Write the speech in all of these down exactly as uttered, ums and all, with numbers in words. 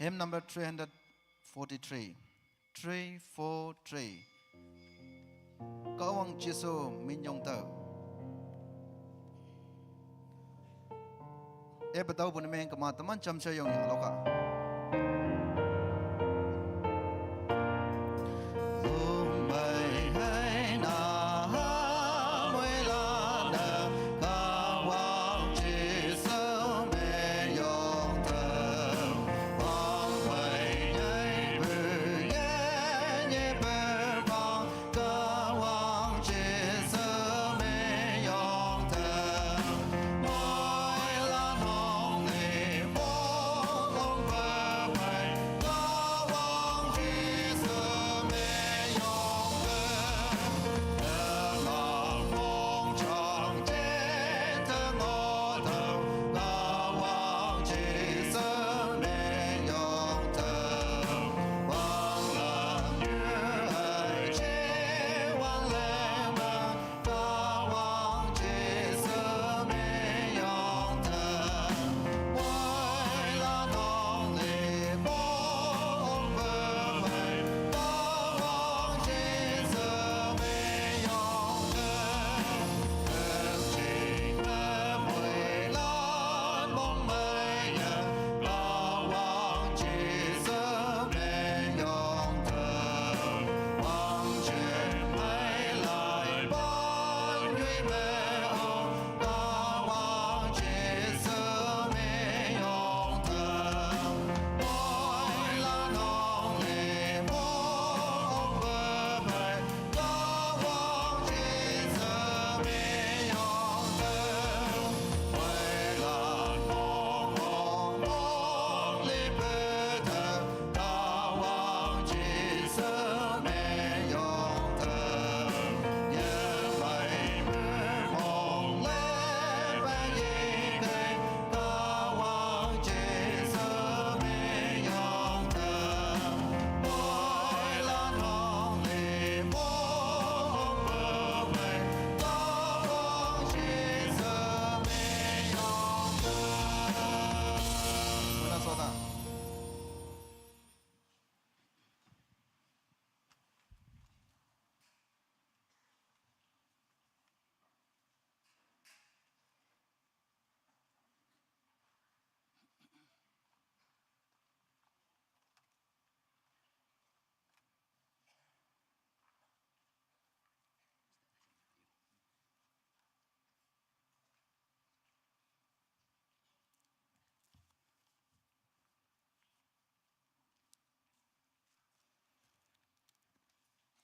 Hymn number three hundred forty-three. Three four three. Kahwang Jesu minyong tau. E patau pun meng kama teman cham sa yong ya loka.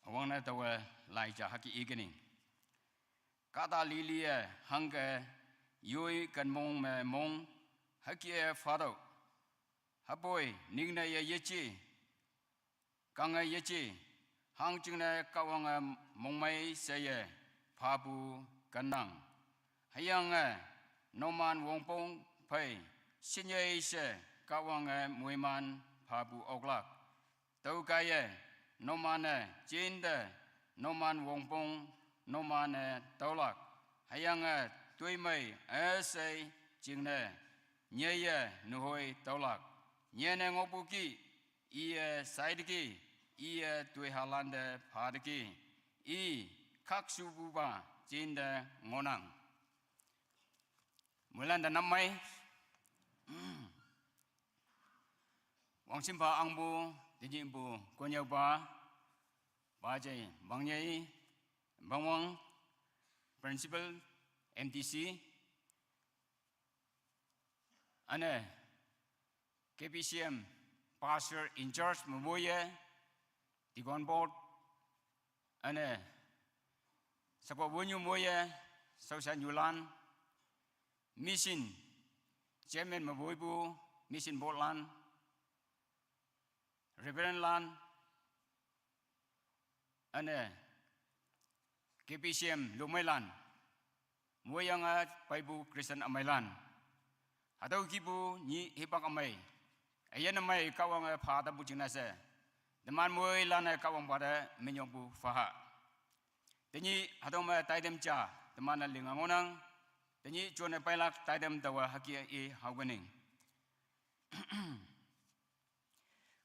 Awang na tawa lai ja haki ikening. Kata lilie hangke yoi kan mong me mong haki e fado. Hapoi ningne ye yechi. Kange yechi. Hang chingne Kahwange mongmei seye. Phapu kanang. Hayange noman wongpong phei. Sinyei se Kahwange muiman phapu oklak. Tau kaiye, nomane, chinde, noman wongpong, nomane, taulak. Hayange, tuimei, esei, chingne, nyeye, nuhoi, taulak. Nyene ngopuki, iye, saideki, iye, tuihalande, phadeki. I, khaksububa, chinde, ngonang. Mulan da namai. Wangsimba angbu, dijimbu, konyauba, bajai, bangyai, bangwang, principal, M T C, ane, K P C M, pastor in charge, maboye, deacon board, ane, sakwa wonyu moye, sausa nyulan, mission, chairman maboibu, mission board lan, Reverend lan, ane K P C M lumai lan, moyanga paibu Christian amai lan. Hatau kibu nyi hipak amai. Ayan amai Kahwange pha tabu chingnase. Teman moi lane Kahwang pada minyong bu faha. Tenyi hatau ma taidem cha, teman na linga ngonang. Tenyi chone pailak taidem tawa haki e hauganing.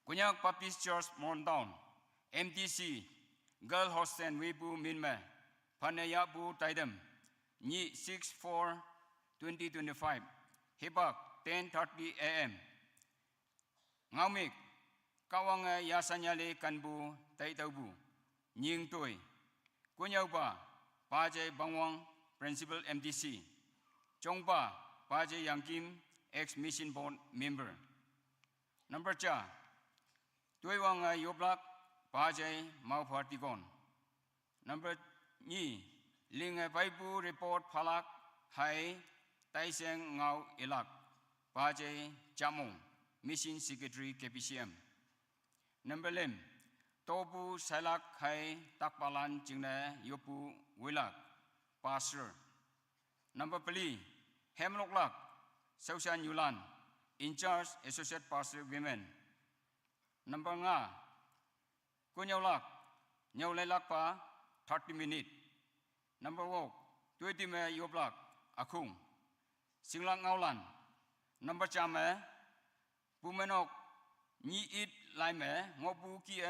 Konyak Baptist Church Mon Town, M T C, Girl Hostel wepu minme, phane yahpu taidem, nyi six four twenty twenty-five, hipak ten thirty A M. Ngaomik, Kahwange yasanyale kanpu taitaupu, nyingtoi, Konyaopa, Pajai Bangwang, Principal M T C, Chongpa, Pajai Yangkim, ex-Mission Board member. Number cha, Toiwange yoplak, Pajai Maopha Tikon. Number nyi, linge paipu report phalak, hai, Taiseng Ngao Ilak, Pajai Chamong, Mission Secretary K B C M. Number lem, topu sailak hai takpalan jingne yopu wilak, Pastor. Number peli, hemloklak, Saosan Yulan, in charge Associate Pastor Women. Number nga, Konyaolak, Nyaolailakpa, thirty minute. Number wok, Tuitime yoplak, Akhung, Singlak Ngaolan. Number chame, Pumenok, nyi it laime, ngopu kie,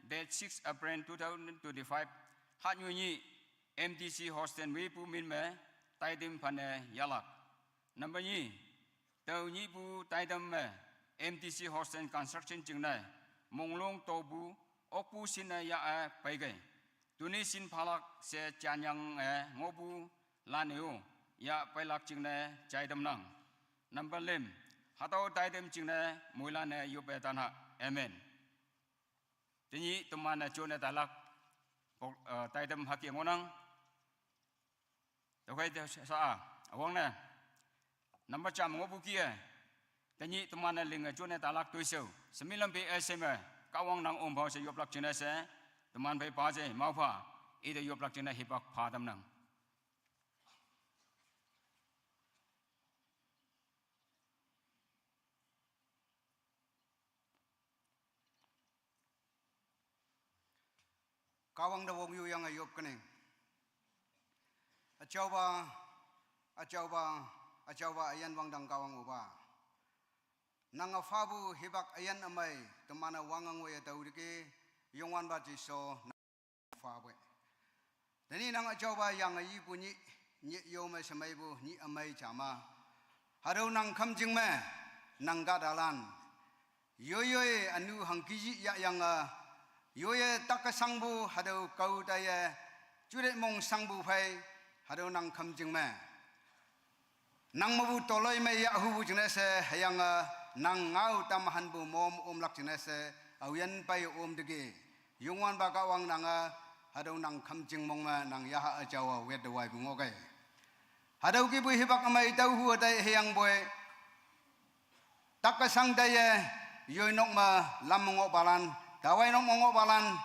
date six April two thousand twenty-five, hatnyu nyi, M T C Hostel wepu minme, taidem phane yalak. Number nyi, tao nyipu taidem me, M T C Hostel construction jingne, monglong topu, okpu sine ya e peige. Tuni sin phalak she chanyang e ngopu lane o, ya peilak jingne chaidem nang. Number lem, hatüo taidem jingne moilane yope tanha. Amen. Tenyih teman-e jone tailak, pok, eh, taidem hüke ngohnang. Tüokhei te sa, sa, üwangne. Number jam ngohpu kih-e. Tenyih teman-e linge jone tailak toishao. Shemilam pe üshei me. Kahwang nang omphao she yoplak jingne she. Teman phei Pajai, Maopha. Ite yoplak jingne hipak pha tamnang. Kahwang te wongyuyange yop kening. Üjaopa, üjaopa, üjaopa üyin wangdang Kahwang opa. Nange phapu hipak üyin ümei, teman-e wange ngoiye tao teki, Youngwanpa Jesu, nang phapoi. Tenyih nang üjaopa yange yipu nyih, nyih yo me shemeipu nyih ümei ja ma. Hatüo nang khümjing me, nang kahtalan. Yoiyoi ünu hangki yahyange, yoiye takke shangpu hatüo kao taiye, jute mong shangpu phei, hatüo nang khümjing me. Nang mepu toloimei yahhupu jingne she, hüyange, nang ngao tamhanpu mom omlak jingne she, aoyin pei om teki. Youngwanpa Kahwang nange, hatüo nang khümjing mong me, nang yaha üjao-a wette waipu ngohkei. Hatüo kihpu hipak ümei tüohu tei hüyangpoi. Takke shang taiye, yoinok me lam me ngohpalan, tawai nok me ngohpalan.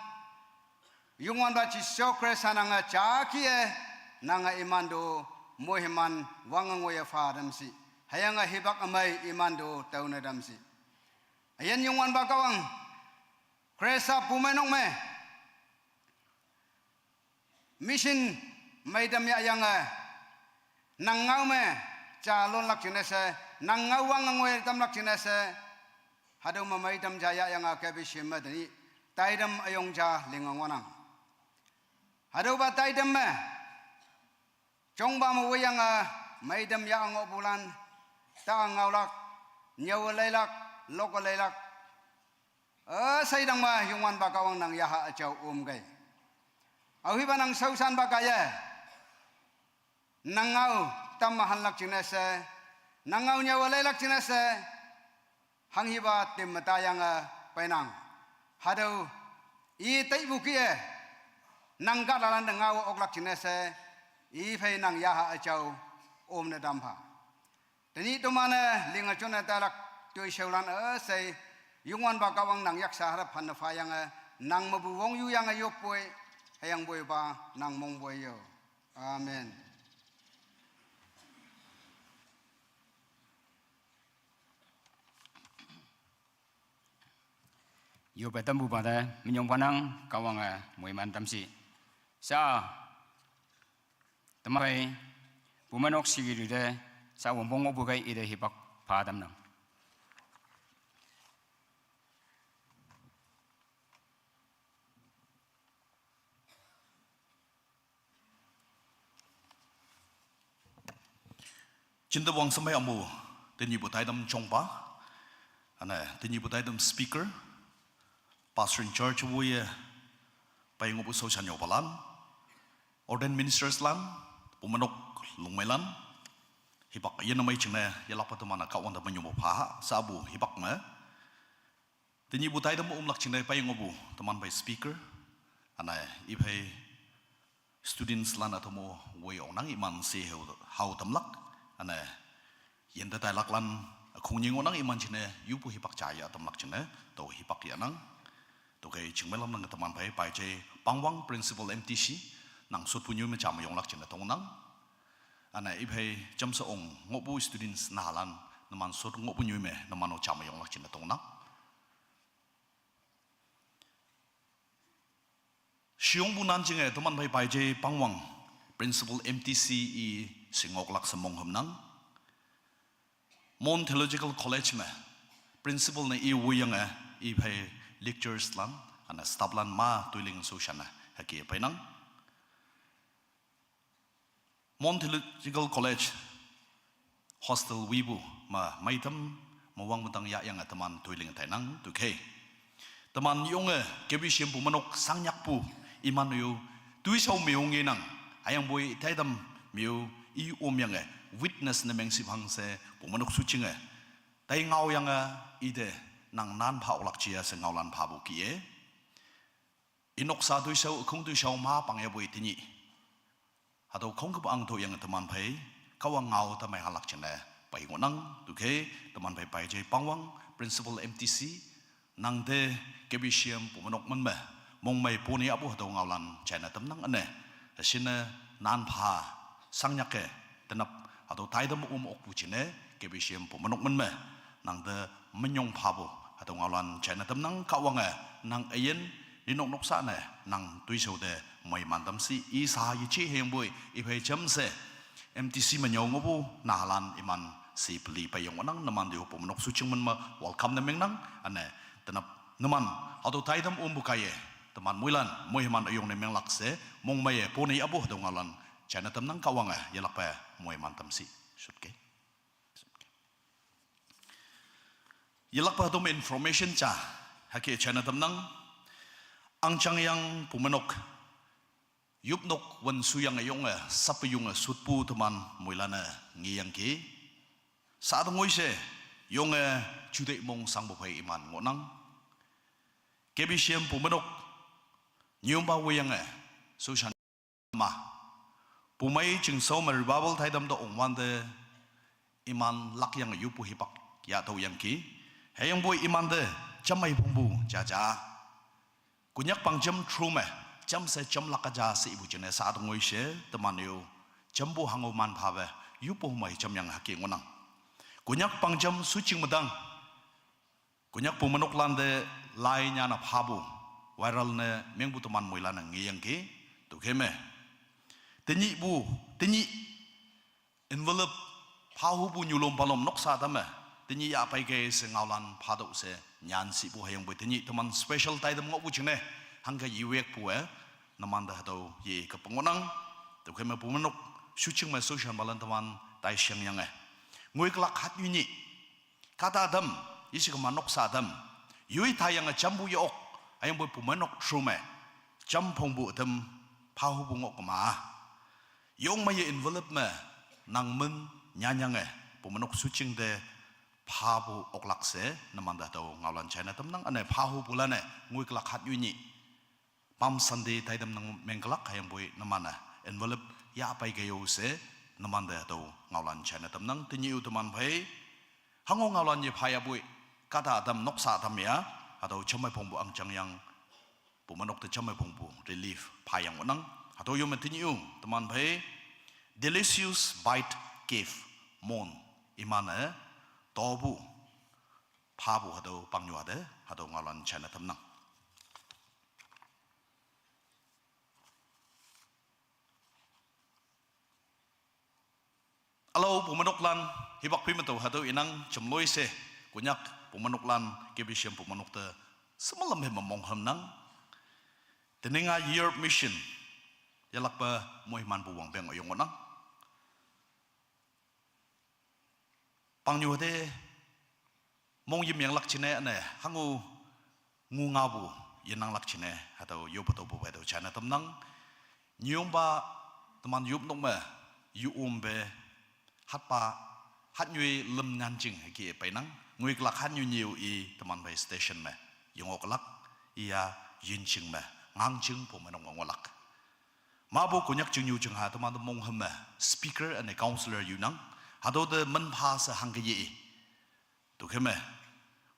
Youngwanpa Jesu Khrista nange ja kih-e, nange iman to, moiman wange ngoiye pha tamshi. Hüyange hipak ümei iman to, taone tamshi. Üyin Youngwanpa Kahwang, Khrista pumeinok me. Mission meitam yahyange, nang ngao me, jalonlak jingne she, nang ngao wange ngoi tamlak jingne she, hatüo me meitam ja yahyange K B C M me tenyih, taitam üyong ja linge ngohnang. Hatüopa taitam me, jongpa me woiyange, meitam yah ngohpulan, ta ngaolak, nyüowe leilak, loke leilak, üsheidang me Youngwanpa Kahwang nang yaha üjao omkei. Aohipa nang shaoshanpa kaiye. Nang ngao, tamhanlak jingne she. Nang ngao nyüowe leilak jingne she. Hanghipa temme tayange peinang. Hatüo, i taipu kih-e. Nang kahtalan te ngao oklak jingne she. I phei nang yaha üjao, omne tampha. Tenyih teman-e linge jone tailak toishaolan üshei, Youngwanpa Kahwang nang yaksha harap hanne phayange, nang mepu wongyuyange yoppoi, hüyangpoipa nang mongpoi yo. Amen. Yoppe tampupa te, minyong phanang, Kahwange moiman tamshi. Sha, teman phei, pumeinok secretary te, sha wongpong ngohpu kei ite hipak pha tamnang. Chinda buang sampai amu, tenyihpu taidam chongpa, ane, tenyihpu taidam speaker, pastor in charge wuye, pai ngohpu Soshan yopalan, ordained ministers lan, pumenok lungmeilan, hipak yenamei chingne, yelakpa teman-a Kahwang te menyumo pha, sabu hipak me. Tenyihpu taidam umlak chingne pai ngohpu, teman phei speaker, ane, iphei students lan atomo woi ongnang iman si hau, hau tamlak, ane, yente tailak lan, khongnying ongnang iman chingne, yupu hipak chaya tamlak chingne, to hipak yanang. To kei chingmeilam nang teman phei, pai je Pangwang principal M T C, nang sotpu nyume chama yonglak chingne tongnang. Ane iphei jamsa ong ngohpu students nahalan, numan sot ngohpu nyume, numan-o chama yonglak chingne tongnang. Shiyongpu nan jinge, teman phei pai je Pangwang, principal M T C i shingoklak semong hemnang. Mon Theological College me, principal ne i wuyange, iphei lecturers lan, ane staff lan ma tuiling Soshan-e, heki peinang. Mon Theological College hostel wipu ma meitam mawang matang yayange teman tuiling tainang to kei. Teman yonge K B C M pumenok sangnyakpu iman-o tuishao meongenang, ayang boi taidam meo i omyange witness ne mengship hangse pumenok suchinge. Tai ngaoyange ite nang nan pha oklak jia se ngaolan phapu kih-e. Inoksa tuishao, khong tuishao ma pang yaboi tenyih. Hatüo khongkep ang toyange teman phei, Kahwang ngao tamei halak jingne, pai ngohnang, to kei, teman phei pai je Pangwang, principal M T C, nangte K B C M pumenok men me, mongmei pone apu hatüo ngaolan china tamnang ane, shinne nan pha, sangnyake, tenap, hatüo taidam um okpu jingne, K B C M pumenok men me, nangte menyong phapu, hatüo ngaolan china tamnang Kahwange, nang üyin, ninok noksa ne, nang tuishao te, moiman tam si, i sa yeji hüyangpoi, iphei jamse, M T C me nyüo ngohpu, nahalan iman, si peli peiyong ngohnang, numan te-o pumenok suching men me, welcome ne mengnang, ane, tenap, numan, hatüo taidam umpu kaiye, teman moilan, moiman üyong ne menglak se, mongmeiye, pone apu hatüo ngaolan, china tamnang Kahwange, yelakpe, moiman tam si, shotke. Yelakpa hatüo me information ja, hüke china tamnang, angjangyang pumenok, yopnok wün shuyange yonge, sappeyunge sutpu teman moilan-e ngeyangki. Sa tengoi she, yonge juteih mong sangpu phei iman ngohnang. K B C M pumenok, nyümpa woiyange, Soshan ma. Pumei chingshao me revival taidam te ongwante, iman lakyange yupu hipak yah tüoyangki. Hüyangpoi imante, jammei phongpu, jaja. Konyak pangjam through me, jamshe jamlak aja she ipu jingne sa tengoi she, teman-e-o, jampu hango man phape, yupu mei jamyange hüke ngohnang. Konyak pangjam suching metang. Konyak pumenok lante lai nyanne phapu, viral ne mengpu teman moilan-e ngeyangki, to kei me. Tenyihpu, tenyih envelope phahupu nyulom palom noksa tamme, tenyih yahpei kei she ngaolan phatüoh she nyan shipu hüyangpoi tenyih teman special taidam ngohpu jingne, hangke yewekpu-e, numante hatüo ye kepe ngohnang, to kei me pumenok, suching me Soshan palan teman taishengyange. Ngoikülak hatnyu nyih, kahta tam, yeshikema noksa tam, yoi tayange jampu ye-ok, hüyangpoi pumenok through me, jam phongpu ütam, phahupu ngohkema. Yong meiye envelope me, nang men nyanyange, pumenok suching te, phapu oklak she, numante hatüo ngaolan china tamnang ane phahupulan-e, ngoikülak hatnyu nyih. Palm Sunday taidam nang mengkelak hüyangpoi numan-e, envelope yahpei kei-o she, numante hatüo ngaolan china tamnang tenyih-o teman phei. Hango ngaolan ye phayapoi, kahta tam noksa tam ya, hatüo jammei phongpu angjangyang, pumenok te jammei phongpu relief phayang ngohnang. Hatüo yome tenyih-o teman phei, Delicious Bite Cake, Mon, iman-e, topu, phapu hatüo pangnyuwa te, hatüo ngaolan china tamnang. Ülao pumenoklan, hipak phei me tao hatüo inang jamloi she, Konyak pumenoklan, K B C M pumenok te, semalam he me monghümnang. Teninga Year Mission, yelakpe moimanpu wangpeng üyong ngohnang. Pangnyu hate mong yimyanglak jingne, üne hango ngu ngaopu yenanglak jingne, hatüo yopa topu phei tüo jaine tamnang. Nyiyongpa teman yopnok me, yu ompe, hatpa, hatnyoi lüm nyanjing hüke peinang, ngoikülak hatnyoi nyeu i teman phei station me yengoklak, iya yinjing me, ngangjing pu me nok me ngohlak. Mapu Konyak chingnyu chingha teman te monghüm me, speaker üne councillor yunang, hatüo te minpha she hangke ye i. Tüokhei me,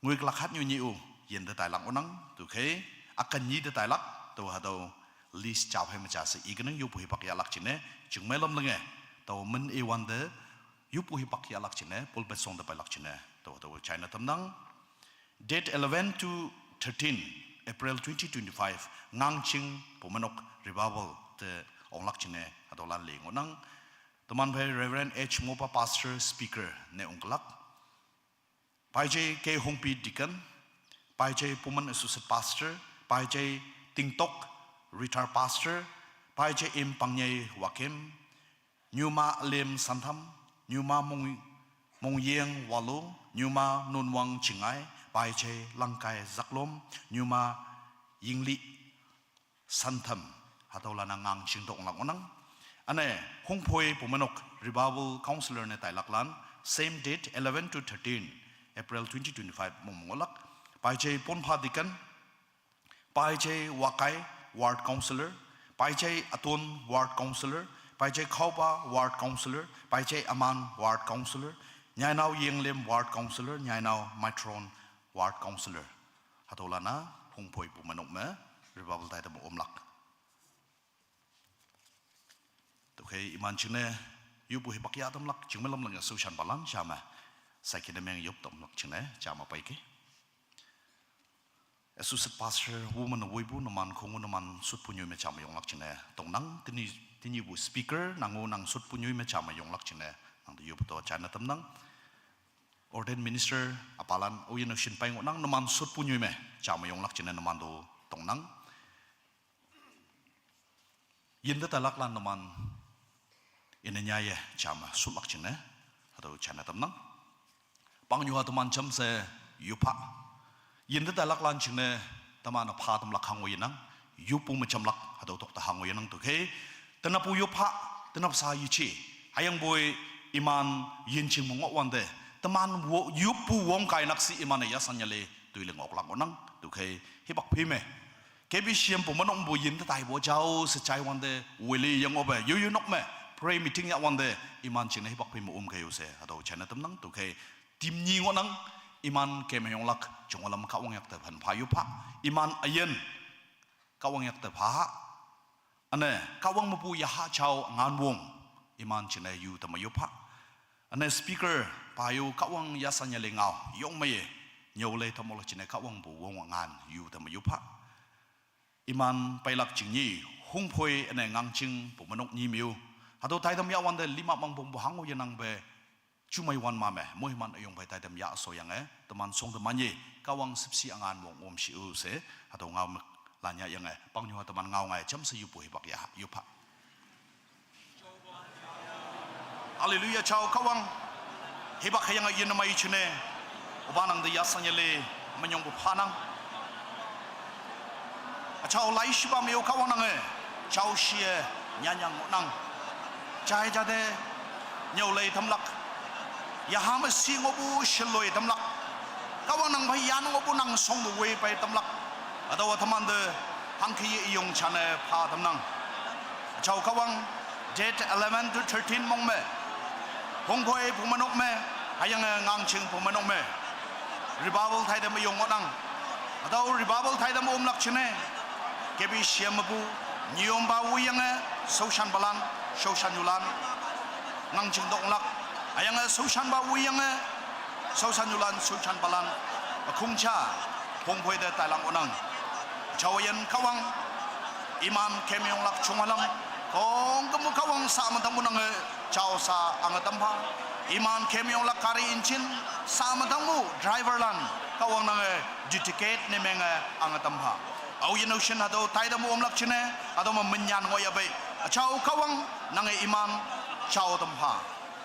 ngoikülak hatnyoi nyeu, yinte tailak ngohnang, tüokhei, ükan nyi te tailak, tüo hatüo list ja phei me ja she ikenang yoppu hipak yahlak jingne, chingmei lam lenge, tüo min iwante, yoppu hipak yahlak jingne, pulpit song te peilak jingne, tüo hatüo jaine tamnang. Date eleven to thirteen April twenty twenty-five, ngangjing pu me nok revival te onglak jingne, hatüolan le ngohnang. Teman phei Reverend H Mopa pastor speaker ne ongkelak. Paije K Hongpi deacon, paije Pumen associate pastor, paije Tingtok retired pastor, paije M Pangnyei Wakem, nyuma Lem Santham, nyuma Mong, Mongyeng Walu, nyuma Nunwang Chingai, paije Langkai Zaklom, nyuma Yingli Santham, hatüolan-a ngangjing te onglak ngohnang. Üne, Hongphoi pu me nok revival councillor ne tailaklan, same date eleven to thirteen April twenty twenty-five mong me ngohlak. Paije Ponpha deacon, paije Wakai ward councillor, paije Atun ward councillor, paije Khaopa ward councillor, paije Aman ward councillor, nyainao Yenglem ward councillor, nyainao Matron ward councillor. Hatüolan-a Hongphoi pu me nok me revival tai te me omlak. Tüokhei iman jingne, yoppu hipak yah tamlak, chingmei lam lenge shaoshanpalan ja me, saikine meng yop tamlak jingne, ja me peike. Associate pastor woman woipu numan khongo numan shotpu nyoi me ja me yonglak jingne tongnang, tenyih, tenyihpu speaker nango nang shotpu nyoi me ja me yonglak jingne, nangte yopto jaine tamnang. Ordained minister apalan, oyin-o shinpei ngohnang, numan shotpu nyoi me ja me yonglak jingne numan to tongnang. Yinte tailaklan numan, ine nyaye ja me shotlak jingne, hatüo jaine tamnang. Pangnyuha teman jamshe yopha. Yinte tailaklan jingne teman-e pha tamlak hango yenang, yoppu me jamlak hatüo tok te hango yenang tüokhei. Tenappu yopha, tenap sa yeje. Hüyangpoi iman yinjing me ngohwante, teman wo, yoppu wong kainak she iman-e yasan yale toiling oklak ngohnang tüokhei hipak phei me K B C M pu me nokpu yinte taipu jao she jaiwante, wele yangope yoyo nok me prayer meeting yahwante, iman jingne hipak phei me omkei-o she hatüo jaine tamnang tüokhei. Team nyi ngohnang, iman keme yonglak jongolam Kahwang yakte phan pha yopha, iman üyin Kahwang yakte pha ha. Üne, Kahwang mepu yaha jao ngan wong, iman jingne yu teme yopha. Üne speaker, pa yo Kahwang yasan yale ngao, yong meiye, nyüolei tamolak jingne Kahwangpu wong ngan yu teme yopha. Iman peilak jingnyi, Hongphoi üne ngangjing pu me nok nyi me-o. Hatüo taitam yahwante lima mangpongpu hango yenangpe, jumei wan ma me, moiman üyong phei taitam yah shoyange, teman shong te manye, Kahwang shüpshe üngan wong om shi-o she, hatüo ngao me lan yahyange, pangnyuha teman ngao ngai jamshe yoppu hipak yah, yopha. Hallelujah, jao Kahwang. Hipak hüyange yinne mei jingne, opa nangte yasan yale, minyongpu phanang. Üjao laishipa me-o Kahwang nange, jao shie, nyanyang ngohnang. Jai jate, nyüolei tamlak. Yaha me shi ngohpu sheloi tamlak. Kahwang nang phei yan ngohpu nang shong te woi pei tamlak. Hatüowa temante, hangke ye iyong jane pha tamnang. Jao Kahwang, date eleven to thirteen mong me, Hongphoi pu me nok me, hüyange ngangjing pu me nok me, revival taitam me yong ngohnang. Hatüo revival taitam omlak jingne, K B C M mepu, nyiyompa woiyange, shaoshanpalan, shaoshannyulan, ngangjing te onglak, hüyange shaoshanpa woiyange, shaoshannyulan, shaoshanpalan, ükhong ja, Hongphoi te tailak ngohnang. Jao üyin Kahwang, iman keme yonglak jongwalam, khongkümpu Kahwang sa me tangpu nange, jao sa ange tampha. Iman keme yonglak gari engine, sa me tangpu driverlan, Kahwang nange, dedicate ne menge ange tampha. Aoyin-o shin hatüo taitam omlak jingne, hatüo me minyan ngohyahpei. Üjao Kahwang nange iman, jao tampha.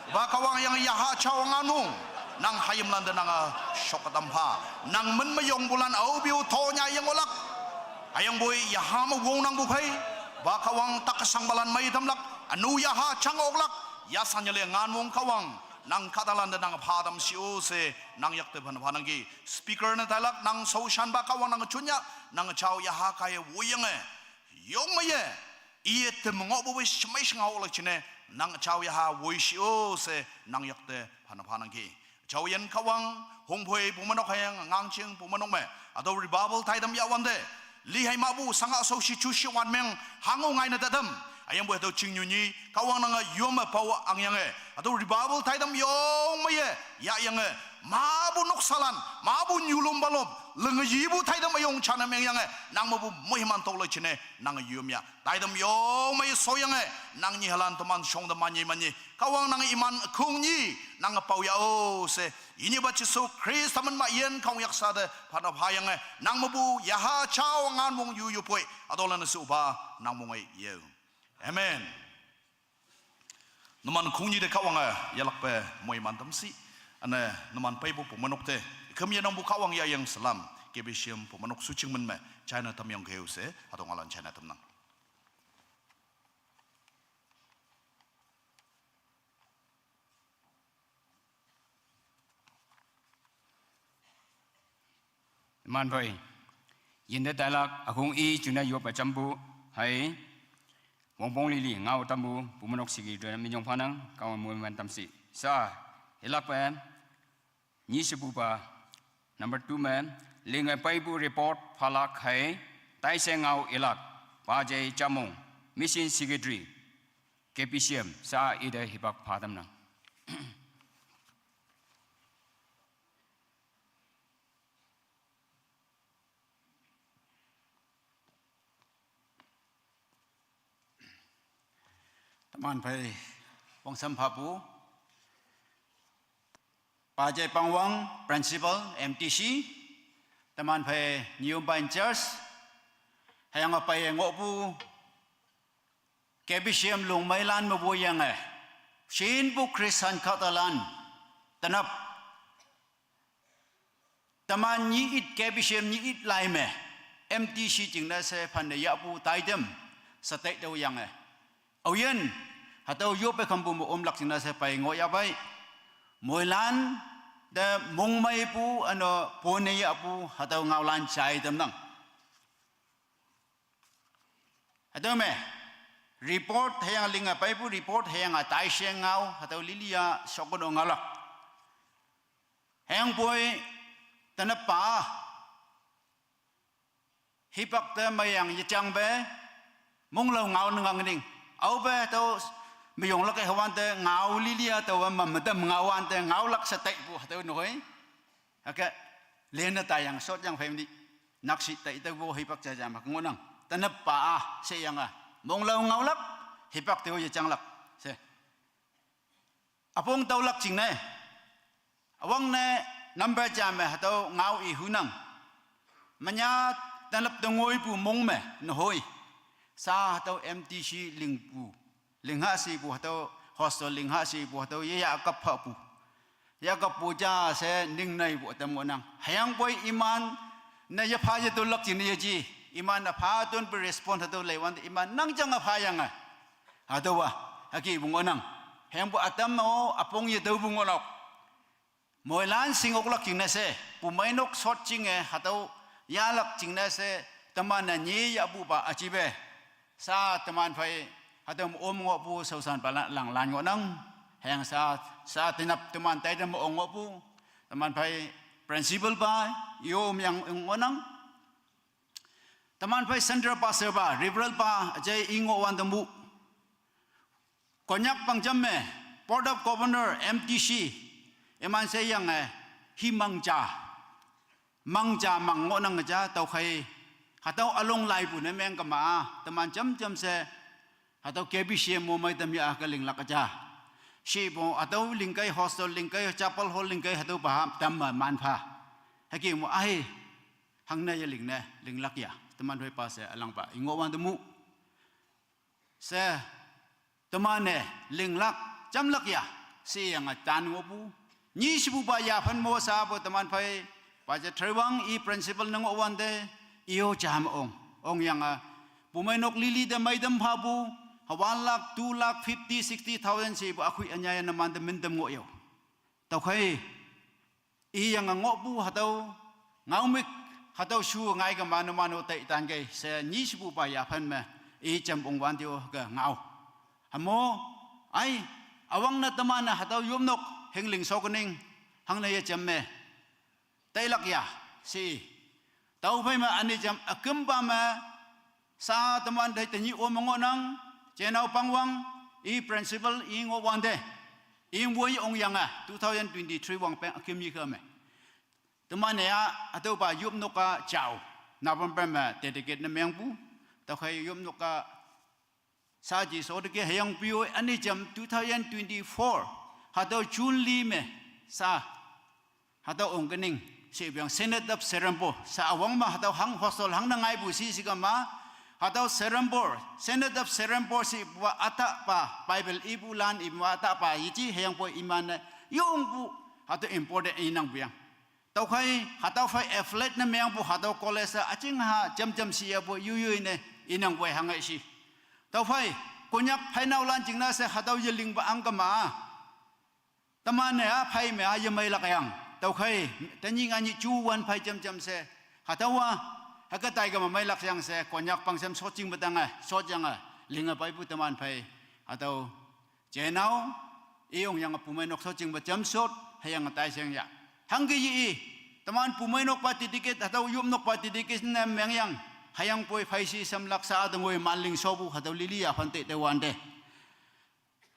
Opa Kahwang yange yaha jao ngan wong, Nang hayimlan te nange shok ütam pha. Nang min me yongpulan aope-o tonya yengohlak. Hüyangpoi yaha me wongnangpu phei, pa Kahwang tak kesangpalan mei tamlak, ünu yaha jang oklak, yasanyele ngan wong Kahwang, nang kahtalan te nange pha tam shi-o she, nang yakte phanne phanangki. Speaker ne tailak, nang shaoshanpa Kahwang nange junya, nang jao yaha kaiye woiyange, yong meiye, iye te me ngohpu wei shemei shenga oklak jingne, nang jao yaha woi shi-o she, nang yakte phanne phanangki. Jaoyin Kahwang, Hongphoi pumenok hüyange Ngangjing pumenok me, hatüo revival taitam yahwante, li hei mahpu sanga shaoshi jushi wan meng, hango ngaine tatam. Hüyangpoi hatüo chingnyu nyi, Kahwang nange yome pao angyange, hatüo revival taitam yong meiye, yahyange, mapu noksalan, mapu nyulom palom, linge yipu taitam üyong jane mengyange, nang mepu moiman toloi jingne, nange yom ya. Taitam yong mei shoyange, nang nyihalan teman shongte manye manye. Kahwang nange iman khong nyi, nange pao ya-o she. Inyipa Jesu Khrista min ma yin Kahwang yaksa te, phanne phayange, nang mepu yaha jao ngan wong yu yupoi, hatüolan-e shupa, nang mong-e ye. Amen. Numan khong nyi te Kahwange yelakpe moiman tam shi. Üne numan peipu pumenok te, küm yenangpu Kahwang yahyang salam, K B C M pumenok shuching min me, china tamyang keo she, hatüo ngaolan china tamnang. Teman phei, yinte tailak, ükhong i jingne yoppe jampu, hei, wongpong lili ngao tampu, pumenok shiki te minyong phanang, Kahwang moiman tam shi. Sa, yelakpe, nyi shepupa, number two me, linge peipu report phalak hei, taishe ngao ilak, Pajei Jamong, Mission Secretary, K B C M, sa ite hipak pha tamnang. Teman phei, wangsam phapu, Pajei Pangwang, Principal, M T C, teman phei, Nyiyompa in charge, hüyange peiye ngohpu, K B C M lungmeilan mepu yange, shinpu Christian kahtalan, tenap, teman nyi it K B C M nyi it lai me, M T C jingne she phanne yahpu taitam, satai tüoyange. Aoyin, hatüo yoppe khampu me omlak jingne she pei ngoh yahpei. Moilan, te mongmeipu, üne, pone yahpu, hatüo ngaolan jai tamnang. Hatüo me, report hüyange linge peipu report hüyange taishe ngao, hatüo lili-a shokno ngaolak. Hüyangpoi, tenappa, hipak te meyang yejangpe, monglao ngao ne ngang ning. Aope hatüo, meyonglak-e hüwante ngao lili-a tüowa mame tam ngaowante ngaolak she taipu hatüo nehoi. Hüke, lenne taiyang shot yang family. Nakshih tai tüopu hipak ja ja mak ngohnang. Tenappa-a, sheyange. Monglao ngaolak, hipak te-o yejanglak. She. Üpong taolak jingne. Üwangne number ja me hatüo ngao ihunang. Menya tenap te ngoipu mong me nehoi. Sa hatüo M T C lingpu. Lingha shipu hatüo hostel lingha shipu hatüo yeyah kap phapu. Yah kappu ja she ningneipu ütam ngohnang. Hüyangpoi iman ne yepha yetüolak jingne yeji. Iman üpha tonpu response hatüo leiwante iman nang jange phayange. Hatüowa, hükepu ngohnang. Hüyangpoi ütam-o üpong yetüopu ngohnok. Moilan shing oklak jingne she, pumeinok shot jinge, hatüo yahlak jingne she, teman-e nyi yahpupa üjipe. Sa teman phei, hatüo om ngohpu shaoshanpa la-, langlan ngohnang. Hüyange sa, sa tenap teman taitam ong ngohpu. Teman phei principal pa, yo omyang ngohnang. Teman phei central pastor pa, reverend pa, üjai i ngohwante mu. Konyak pangjam me, Board of Governor, M T C, iman sheyange, hi mang ja. Mang ja mang ngohnang ja, tüokhei, hatüo ülong laipu ne meng kema-a, teman jamjam she, hatüo K B C M mo mei tam ya ke linglak ja. Shipu, hatüo lingkei hostel lingkei, chapel hall lingkei, hatüopa, tam me man pha. Hüke mo ai, hangne ye lingne, linglak ya, teman phei pa she ülangpa, i ngohwante mu. She, teman-e, linglak, jamlak ya, sheyange tan ngohpu. Nyi shipupa yaphan mo sa pu teman phei, pa je threwang i principal ne ngoh wante, iyo jam ong, ong yang a. Pumeinok lili te maidam phapu, ha one lakh, two lakh, fifty, sixty thousand shipu akhui anyai a numan te mintam ngoh yo. Tüokhei, i yang a ngohpu hatüo, ngaomük, hatüo shu ngai kema numan-o tei tangkei she nyi shipupa yaphan me, i jam ong wante-o ke ngao. Hamo, ai, üwangne teman-e hatüo yopnok, hingling shokening, hangne ye jam me. Teilak ya, she. Tüophei me üne jam ükümpa me, sa teman te tenyih-o me ngohnang, jenao pangwang, i principal i ngoh wante. Ingwoi ong yang a, two thousand twenty-three wangpeng üküm yikha me. Teman-e a, hatüopa yopnok a jao, November me dedicate ne mengpu, tüokhei yopnok a saji sho teke hüyangpoi üne jam two thousand twenty-four, hatüo June li me, sa, hatüo ongkening, shepu yang Synod of Serampore, sa üwang me hatüo hang hostel hangne ngaipu shi shikema, hatüo Serampore, Synod of Serampore shepu a ütahpa, Bible ipulan ipu ütahpa yeji hüyangpoi iman-e, yongpu, hatüo important inangpu yang. Tüokhei, hatüo phei affiliate ne mengpu hatüo college a üjing ha jam jam shi yapu yuyoi ne, inangpoi hange shi. Tüophei, Konyak pheinaolan jingne she hatüo yelingpa ang kema. Teman-e a phei me a yemeilak yang. Tüokhei, tenyih nganyih juwan phei jam jam she. Hatüowa, hüke tai kema meilak yang she, Konyak pangshem shotjing petange, shotyange, linge peipu teman phei. Hatüo, jenao, iyong yang pumeinok shotjing pe jamshot, hüyange taisheng ya. Hangke ye i, teman pumeinokpa dedicate, hatüo yopnokpa dedication ne mengyang, hüyangpoi pheishi samlak sa te ngoi manling shopu, hatüo lili yaphan te te wante.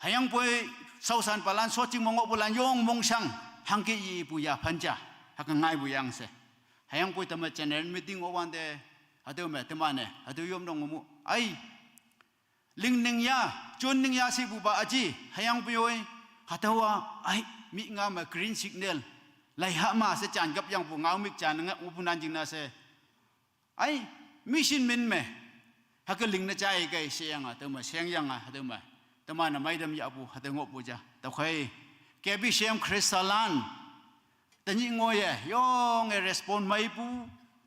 Hüyangpoi shaoshanpalan shotjing me ngohpulan yong mongshang, hangke yepu yaphan ja, hüke ngaipu yang she. Hüyangpoi teman general meeting ngoh wante, hatüo me teman-e, hatüo yopnok ngohmu, ai, lingning ya, jonning ya shepupa üji, hüyangpoi, hatüowa, ai, mi nga me green signal, laiha ma she jan kap yangpu ngaomük jan nge ngohpu nan jingne she. Ai, mission min me, hüke lingne jai kei sheyange, tüome, shengyange, hatüome. Teman-e meitam yahpu, hatüo ngohpu ja. Tüokhei, K B C M Khristalan, tenyih ngoiye, yonge respond meipu,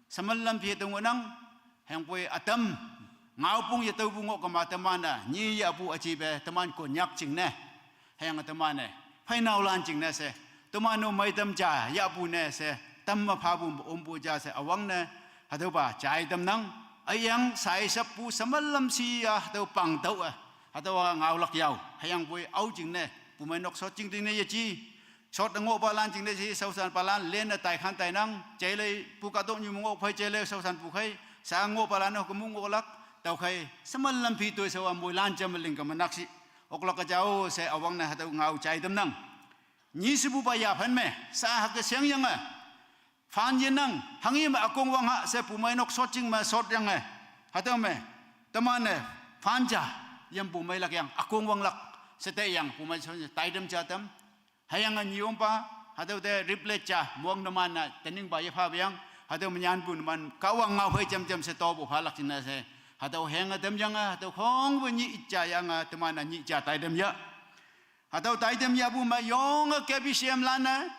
sheman lam phi tüo ngohnang, hüyangpoi ütam, ngaopong ye tüopu ngoh kema teman-e, nyi yahpu üjipe, teman Konyak jingne. Hüyange teman-e, pheinaolan jingne she, teman-o meitam ja yahpu ne she, tamme phapu ompu ja she, üwangne, hatüopa jai tamnang, üyang sai shappu sheman lam shi ya, hatüo pang tüo-e, hatüowa ngaolak yao, hüyangpoi ao jingne, pumeinok shotjing jingne yeji, shot ngohpalan jingne shi, shaoshanpalan, lenne taikhan tainang, jeilei pu kahtok nyu me ngoh phei jeilei shaoshanpu khei, sa ngohpalan-o kemu ngohlak, tüokhei, sheman lam phi toi shewa moilan jam me ling keme nakshih oklak jao she üwangne hatüo ngao jai tamnang. Nyi shepupa yaphan me, sa hüke shengyange, phan yenang, hanghe me ükong wang ha she pumeinok shotjing me shotyange, hatüome, teman-e, phan ja, yampu meilak yang, ükong wanglak, she tei yang, pumei shot taitam ja tam. Hüyange nyiyongpa, hatüo te reflect ja, mong numan-e, teningpa yephapu yang, hatüo me nyanpu numan, Kahwang ngao phei jam jam she topu phalak jingne she, hatüo hüyange tamyange, hatüo khongpu nyih ja yange, teman-e nyih ja taitam ya. Hatüo taitam yahpu me yonge K B C M lan-e,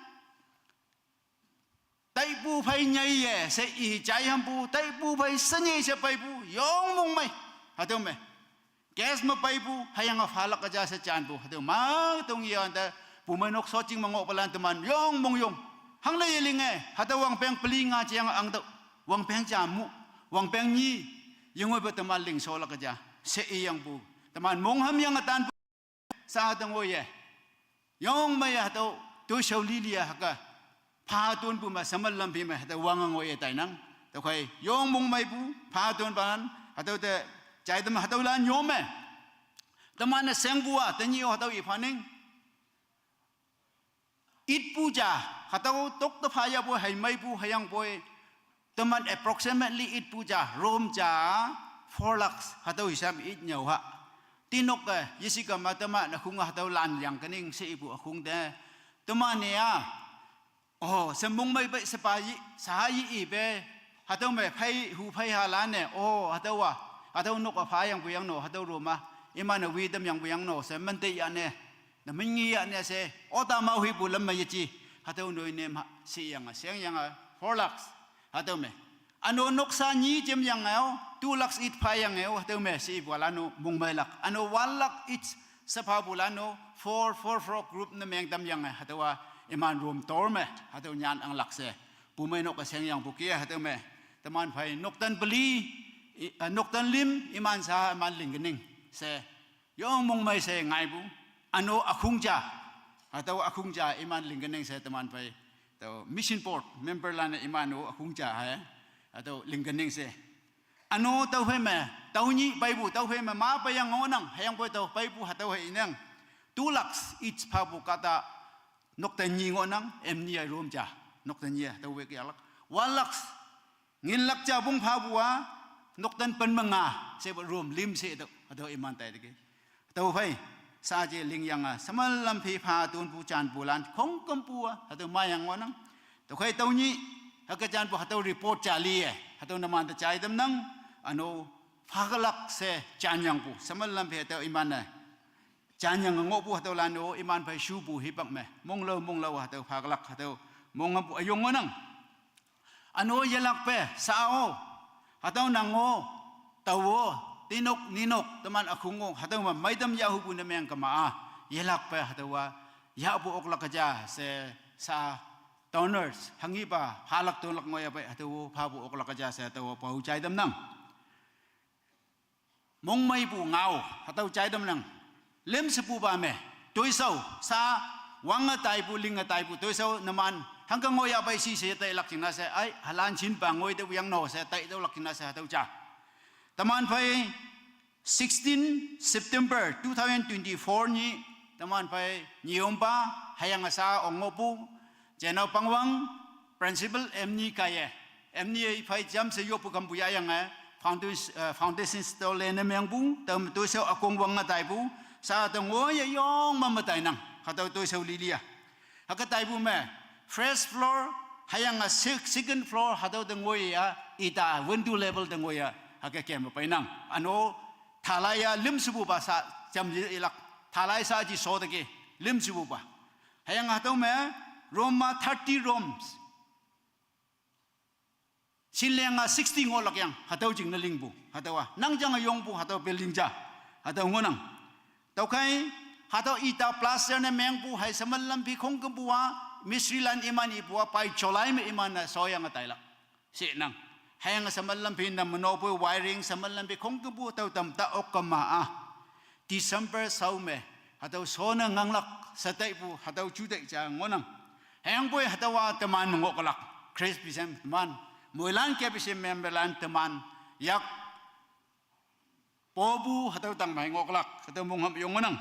taipu phei nyeiye, she i jai hampu, taipu phei shenyei she peipu, yong mongmei. Hatüome, gas me peipu, hüyange phalak ja she janpu, hatüo ma tong yante, pumeinok shotjing me ngohpalan teman, yong mongyong. Hangne yelinge, hatüo wangpeng peli nga jeang angtüoh, wangpeng ja mu, wangpeng nyi, yengoipe teman ling sholak ja, she iyangpu, teman mongham yange tanpu, sa te ngoiye. Yong meiye hatüo, toishao lili-e hüke. Pha tonpu me, sheman lam phi me, hatüo wange ngoiye tainang. Tüokhei, yong mongmeipu, pha tonpalan, hatüo te, jai tam hatüolan yome. Teman-e shengpu a, tenyih-o hatüo iphaning. Itpu ja, hatüo tok te pha yahpu hei meipu hüyangpoi. Teman approximately itpu ja, room ja, four lakhs, hatüo hisab it nyüo ha. Tinok-e, yeshikema teman ükhong hatüo lan yang kening she ipu ükhong te. Teman-e a, oh, she mongmei pei shepa yi, shaha yi ipe, hatüo me phei hu phei halan-e, oh, hatüowa, hatüo nok a phayangpu yang no, hatüo room a, iman-e witam yangpu yang no, she mante yane, ne mingi yane she, ota mao hipu lam me yeji, Hatüo noi ne ma, sheyange, shengyange, four lakhs. Hatüo me. Üno noksa nyi jemyange-o, two lakhs it phayange-o, hatüo me, she ipu-a üno mongmeilak. Üno one lakh it she phapu üno four, four, four group ne meng tamyange, hatüowa iman room tour me, hatüo nyan anglak she. Pumeinok-e shengyangpu ke, hatüo me. Teman phei nokten peli, i, eh, nokten lim, iman sha, iman lingkening she. Yong mongmei she ngaipu, üno ükhong ja. Hatüo ükhong ja iman lingkening she teman phei. Tüo mission board member lan-e iman-o ükhong ja he. Hatüo lingkening she. Üno tüophei me, tüo nyih peipu, tüophei me ma peiyang ngohnang, hüyangpoi tüo peipu hatüo hei inang. Two lakhs each phapu kahta nokten nyi ngohnang, em nyi-e room ja. Nokten nyi-e, tüo wek yahlak. One lakhs, ngin lak ja pong phapu-a, nokten pen me nga, shepu room lim she tüo, hatüo iman tai teke. Tüophei, sha je lingyange, shemelam phi pha tonpu janpu lan, khongkümpu-a, hatüo mayang ngohnang. Tüokhei tüo nyih, hüke janpu hatüo report ja liye, hatüo numan te jai tamnang, üno, phaklak she janyangpu, shemelam phi hatüo iman-e. Janyang ngohpu hatüo lan-o iman phei shupu hipak me, monglao monglao hatüo phaklak hatüo, monghampu üyong ngohnang. Üno yelakpe, shao, hatüo nang-o, tao-o, tinok, ninok, teman ükhong-o, hatüo me meitam yahhupu ne meng kema-a, yelakpe, hatüowa, yahpu oklak ja she, sha, donors, hanghipa, phalak tonlak ngoiya pei, hatüo, phapu oklak ja she, hatüo, pao jai tamnang. Mongmeipu ngao, hatüo jai tamnang. Lim shepupa me, toishao, sha, wange taipu, linge taipu, toishao, numan, hangke ngoiya pei shi she tailak jingne she, ai, halan shinpa ngoi te yang no she, tai tüolak jingne she, hatüo ja. Teman phei, sixteen September two thousand twenty-four nyih, teman phei, nyiyompa, hüyange sha ong ngohpu, Jenao Pangwang, principal M N E kaiye. M N E phei jam she yoppu kampu yahyange, foundation, eh, foundation stone ne mengpu, tüo me toishao ükong wange taipu, sha te ngoiye yong me me tainang, hatüo toishao lili-a. Hüke taipu me, first floor, hüyange sec-, second floor, hatüo te ngoiye-a, ita window level te ngoiye, hüke kemme peinang. Üno, thalai-a lim shepupa sha, jam ji ilak, thalai sha ji sho teke, lim shepupa. Hüyange hatüo me, room ma thirty rooms. Shinleng-a sixty ngohlak yang, hatüo jingne lingpu, hatüowa. Nang jange yongpu, hatüo building ja, hatüo ngohnang. Tüokhei, hatüo ita plaster ne mengpu, hei shemelam phi khongkümpu-a, mistri lan iman ipu-a, pai July me iman-e shoyange tailak. Shenang. Hüyange shemelam phi nam menopu wiring, shemelam phi khongkümpu, tüo tam ta ok kema-a. December shao me, hatüo shone nganglak, she taipu, hatüo ju tai ja ngohnang. Hüyangpoi hatüowa teman me ngohlak, Chris Bishop teman, moilan K B C member lan teman, yak, popu hatüo tang mei ngohlak, hatüo mongham yong ngohnang.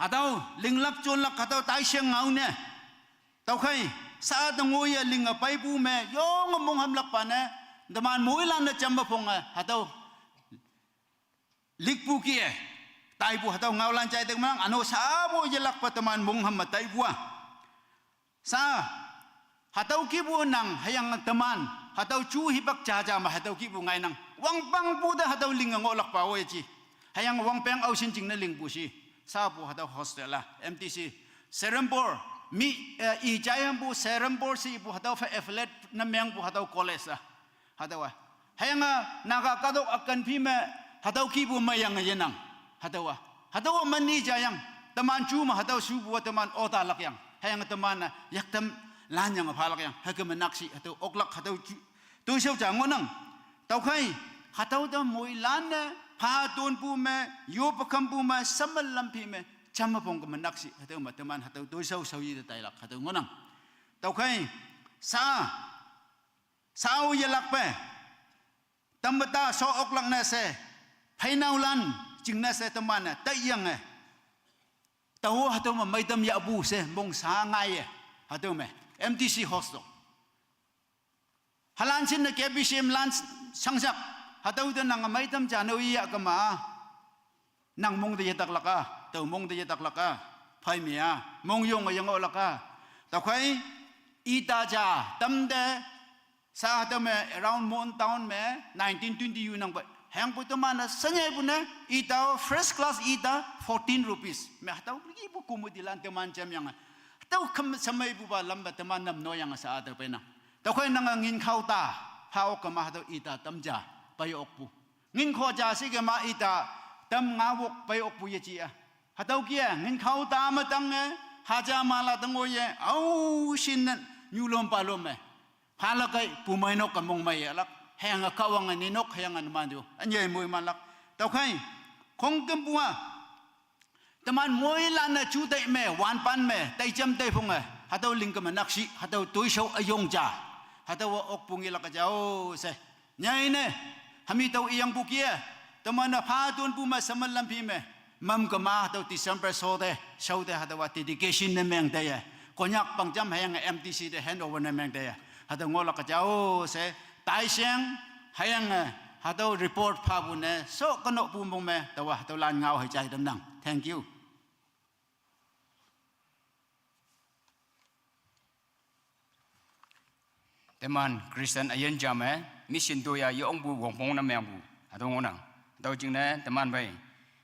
Hatüo, linglak jonlak hatüo taisheng ngao ne. Tüokhei, sha te ngoiye linge peipu me, yonge monghamlakpa ne, teman moilan ne jamme phonge, hatüo, likpu kih-e, taipu hatüo ngaolan jai te mang, üno shapu yelakpa teman mongham me taipu-a. Sha, hatüo kihpu nang, hüyange teman, hatüo ju hipak jaja me hatüo kihpu ngainang. Wangpangpu te hatüo linge ngohlakpa-o yeji. Hüyange wangpeng aoshin jingne lingpu shi. Shapu hatüo hostel-a, M T C. Serampore, mi, eh, i jayangpu Serampore she ipu hatüo phei affiliate ne mengpu hatüo college-a. Hatüowa. Hüyange Naga kahtok ükan phi me, hatüo kihpu meyange yenang. Hatüowa. Hatüowa mani jayang. Teman ju me hatüo shupu-a teman otalak yang. Hüyange teman-e yaktam lanyange phalak yang. Hüke me nakshih hatüo oklak hatüo ju, toishao ja ngohnang. Tüokhei, hatüo te moilan-e, pha tonpu me, yoppe kampu me, shemelam phi me, jamme phong keme nakshih, hatüo me teman hatüo toishao shaoyi te tailak hatüo ngohnang. Tüokhei, sha, shao yelakpe, tamme ta sho oklak ne she, pheinaolan, jingne she teman-e, taiyange. Tao hatüo me meitam yahpu she, mong sha ngaiye, hatüo me, M T C hostel. Halan shinne K B C M lan shangshak, hatüo te nang meitam ja no iya kema. Nang mong te yetaklak-a, tao mong te yetaklak-a, phei me-a, mongyonge yengohlak-a. Tüokhei, ita ja, tamte, sha hatüo me around Mon town me, nineteen twenty yu nang pei. Hüyangpu teman-e shenyeipu ne, ita first class ita, fourteen rupees. Me hatüo kihpu committee lan teman jamyange. Tüokhüm shemeipupa lampa teman nüm noyange sha-a tao peinang. Tüokhei nange ngin khao ta, pha okkema hatüo ita tamja, pei okpu. Ngin kho ja shikema ita tam ngao ok pei okpu yeji-a. Hatüo kih-e, ngin khao ta me tange, haja mala tang oye, ao shin ne, nyulom palom me. Phalak kei, pumei nok ke mongmei yelak, hüyange Kahwange ni nok, hüyange numan ju, ünyei moimanlak. Tüokhei, khongkümpu-a, teman moilan-e ju tei me, wanpan me, teijam teiphonge, hatüo lingkeme nakshih, hatüo toishao üyong ja, hatüowa okpu ngelak jao she. Nyei ne, hami tao iyangpu kih-e, teman-e pha tonpu me shemen lamphi me, mamkema hatüo December sho te, shao te hatüowa dedication ne meng teiye. Konyak pangjam hüyange M D C te handover ne meng teiye. Hatüo ngohlak jao she, taisheng, hüyange, hatüo report phapu ne, sho kenohpu mong me, taowa hatüolan ngao hei jai tamnang. Thank you. Teman Christian üyin ja me, mission toya yongpu wongpong ne mengpu, hatüo ngohnang. Hatüo jingne teman pei,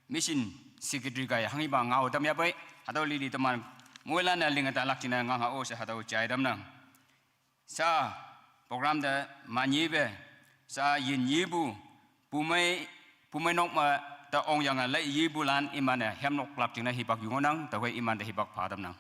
mission secretary kaiye hanghipa ngao tamya pei, hatüo lili teman, moilan-e linge talak jingne ngang ha-o she hatüo jai tamnang. Sha, program te manyipe, sha yinyipu, pumei, pumei nok me te ongyange lei yipulan iman-e hemnoklak jingne hipak yu ngohnang, tüokhei imante hipak pha tamnang.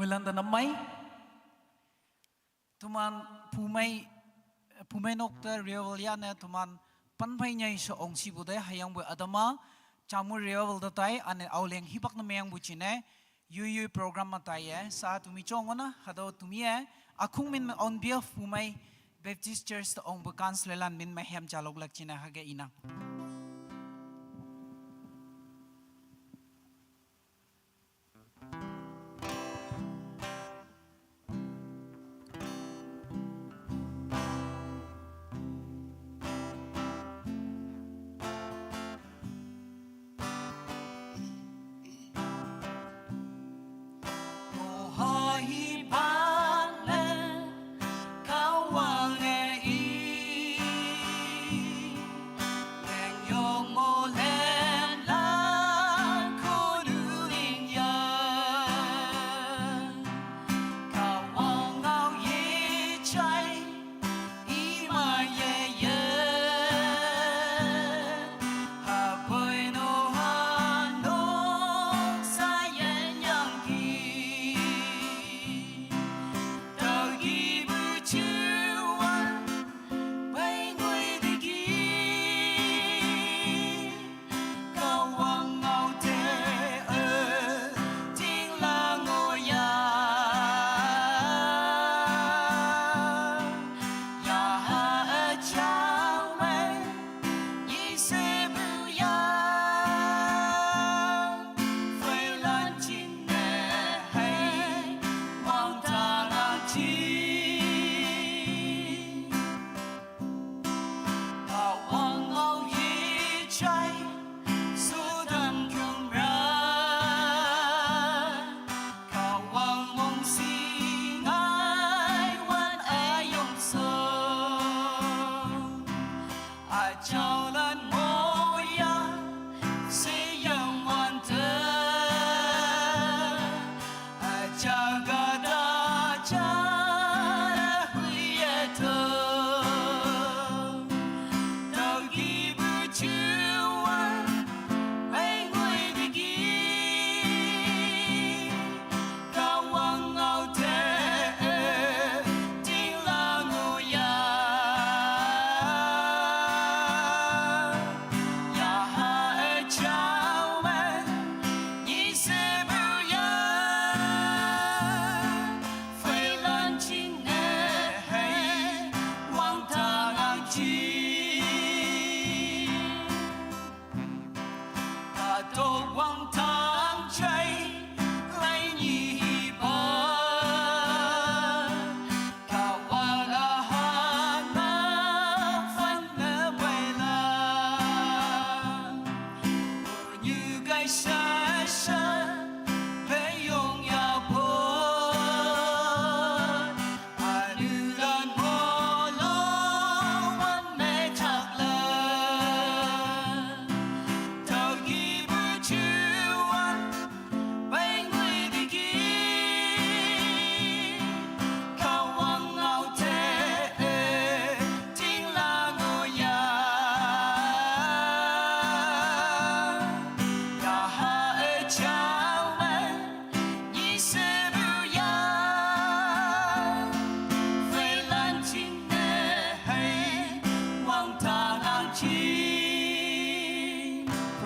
Moilan te nap mei. Teman pumei, pumei nok te revival yane teman pen phei nyei she ongshipu te hüyangpoi ütam-a, Chamur revival te tai üne Aoleng hipak ne mengpu jingne, yoi yoi program me taiye, sha temi jong ngohnang, hatüo temi-e, ükhong min me on behalf pumei Baptist Church te ongpu councilorlan min me hem jaloklak jingne hüke inang.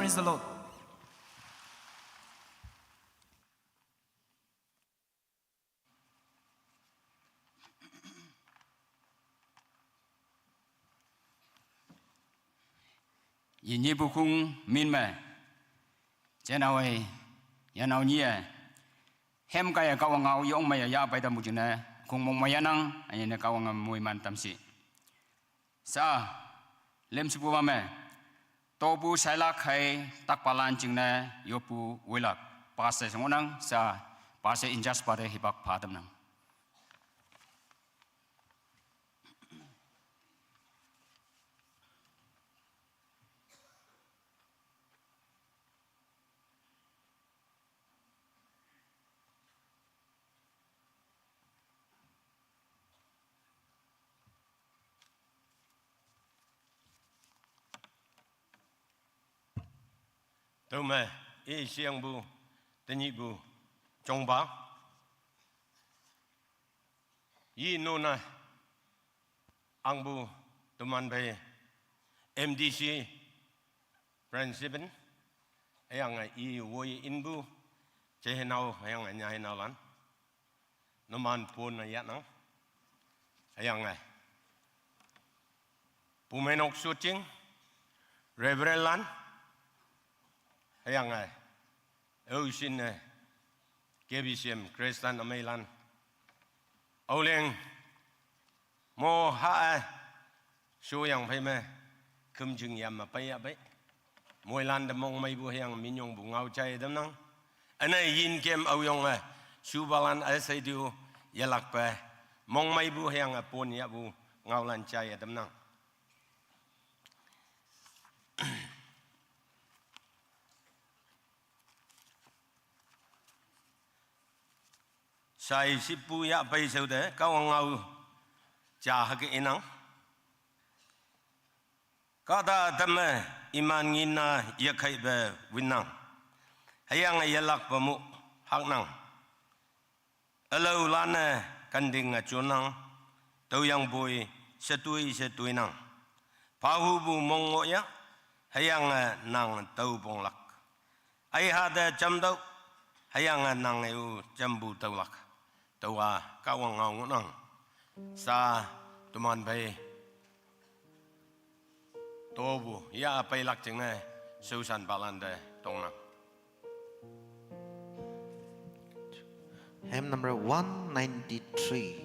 Praise the Lord. Yi nyi bu kung min me. Jenau e, yanau nyi e. Hem kaiye Kahwang ngao yong meiye yahpei tampu jingne, kung mongmei yanang, ünyine Kahwange moiman tamshi. Sa, lemshipu bam me. Topu sailak hei takpalan jingne yoppu woilak. Pastor shingohnang, sa, pastor in-charge pa te hipak pha tamnang. Tüome, i shiyangpu, tenyihpu, jongpa. Yi nona, angpu, teman phei, M D C, principal, hüyange i woiye inpu, jeihenao, hüyange nyahinaolan. Numan pon ne yahnang. Hüyange, pumeinok shotjing, Reverend lan, hüyange, aoshinne, K B C M, Christian ümeilan. Aoleng, mo ha-e, shoyang phei me, kümjing yam me pei yahpei. Moilan te mongmeipu hüyange minyongpu ngao jai tamnang. Üne yinkem aoyonge, shupalan üshei tu yelakpe, mongmeipu hüyange pon yahpu ngaolan jai tamnang. Sai shippu yahpei shao te, Kahwang ngao ja hüke inang. Kahta tamme iman ngin-a yekheipe winnang. Hüyange yelakpe mu haknang. Ülaolan-e kandinge jonnang, tüoyangpoi shetoi shetoinang. Phahupu mong ngohya, hüyange nang tüoponglak. Aiha te jamtüoh, hüyange nang-e-o jampu tüolak. Tüowa Kahwang ngao ngohnang. Sa teman phei topu yahpeilak jingne, shaoshanpalan te tongnang. Hymn number one ninety-three.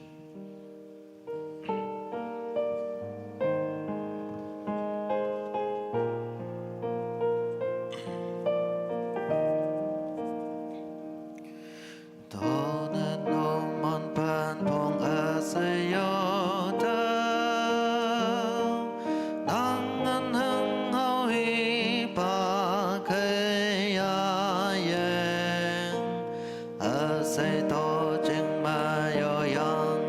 Tüone numan pen pong üshei yo tao, nang ün hang hao hipak kei yayeng, üshei to jing me yoyang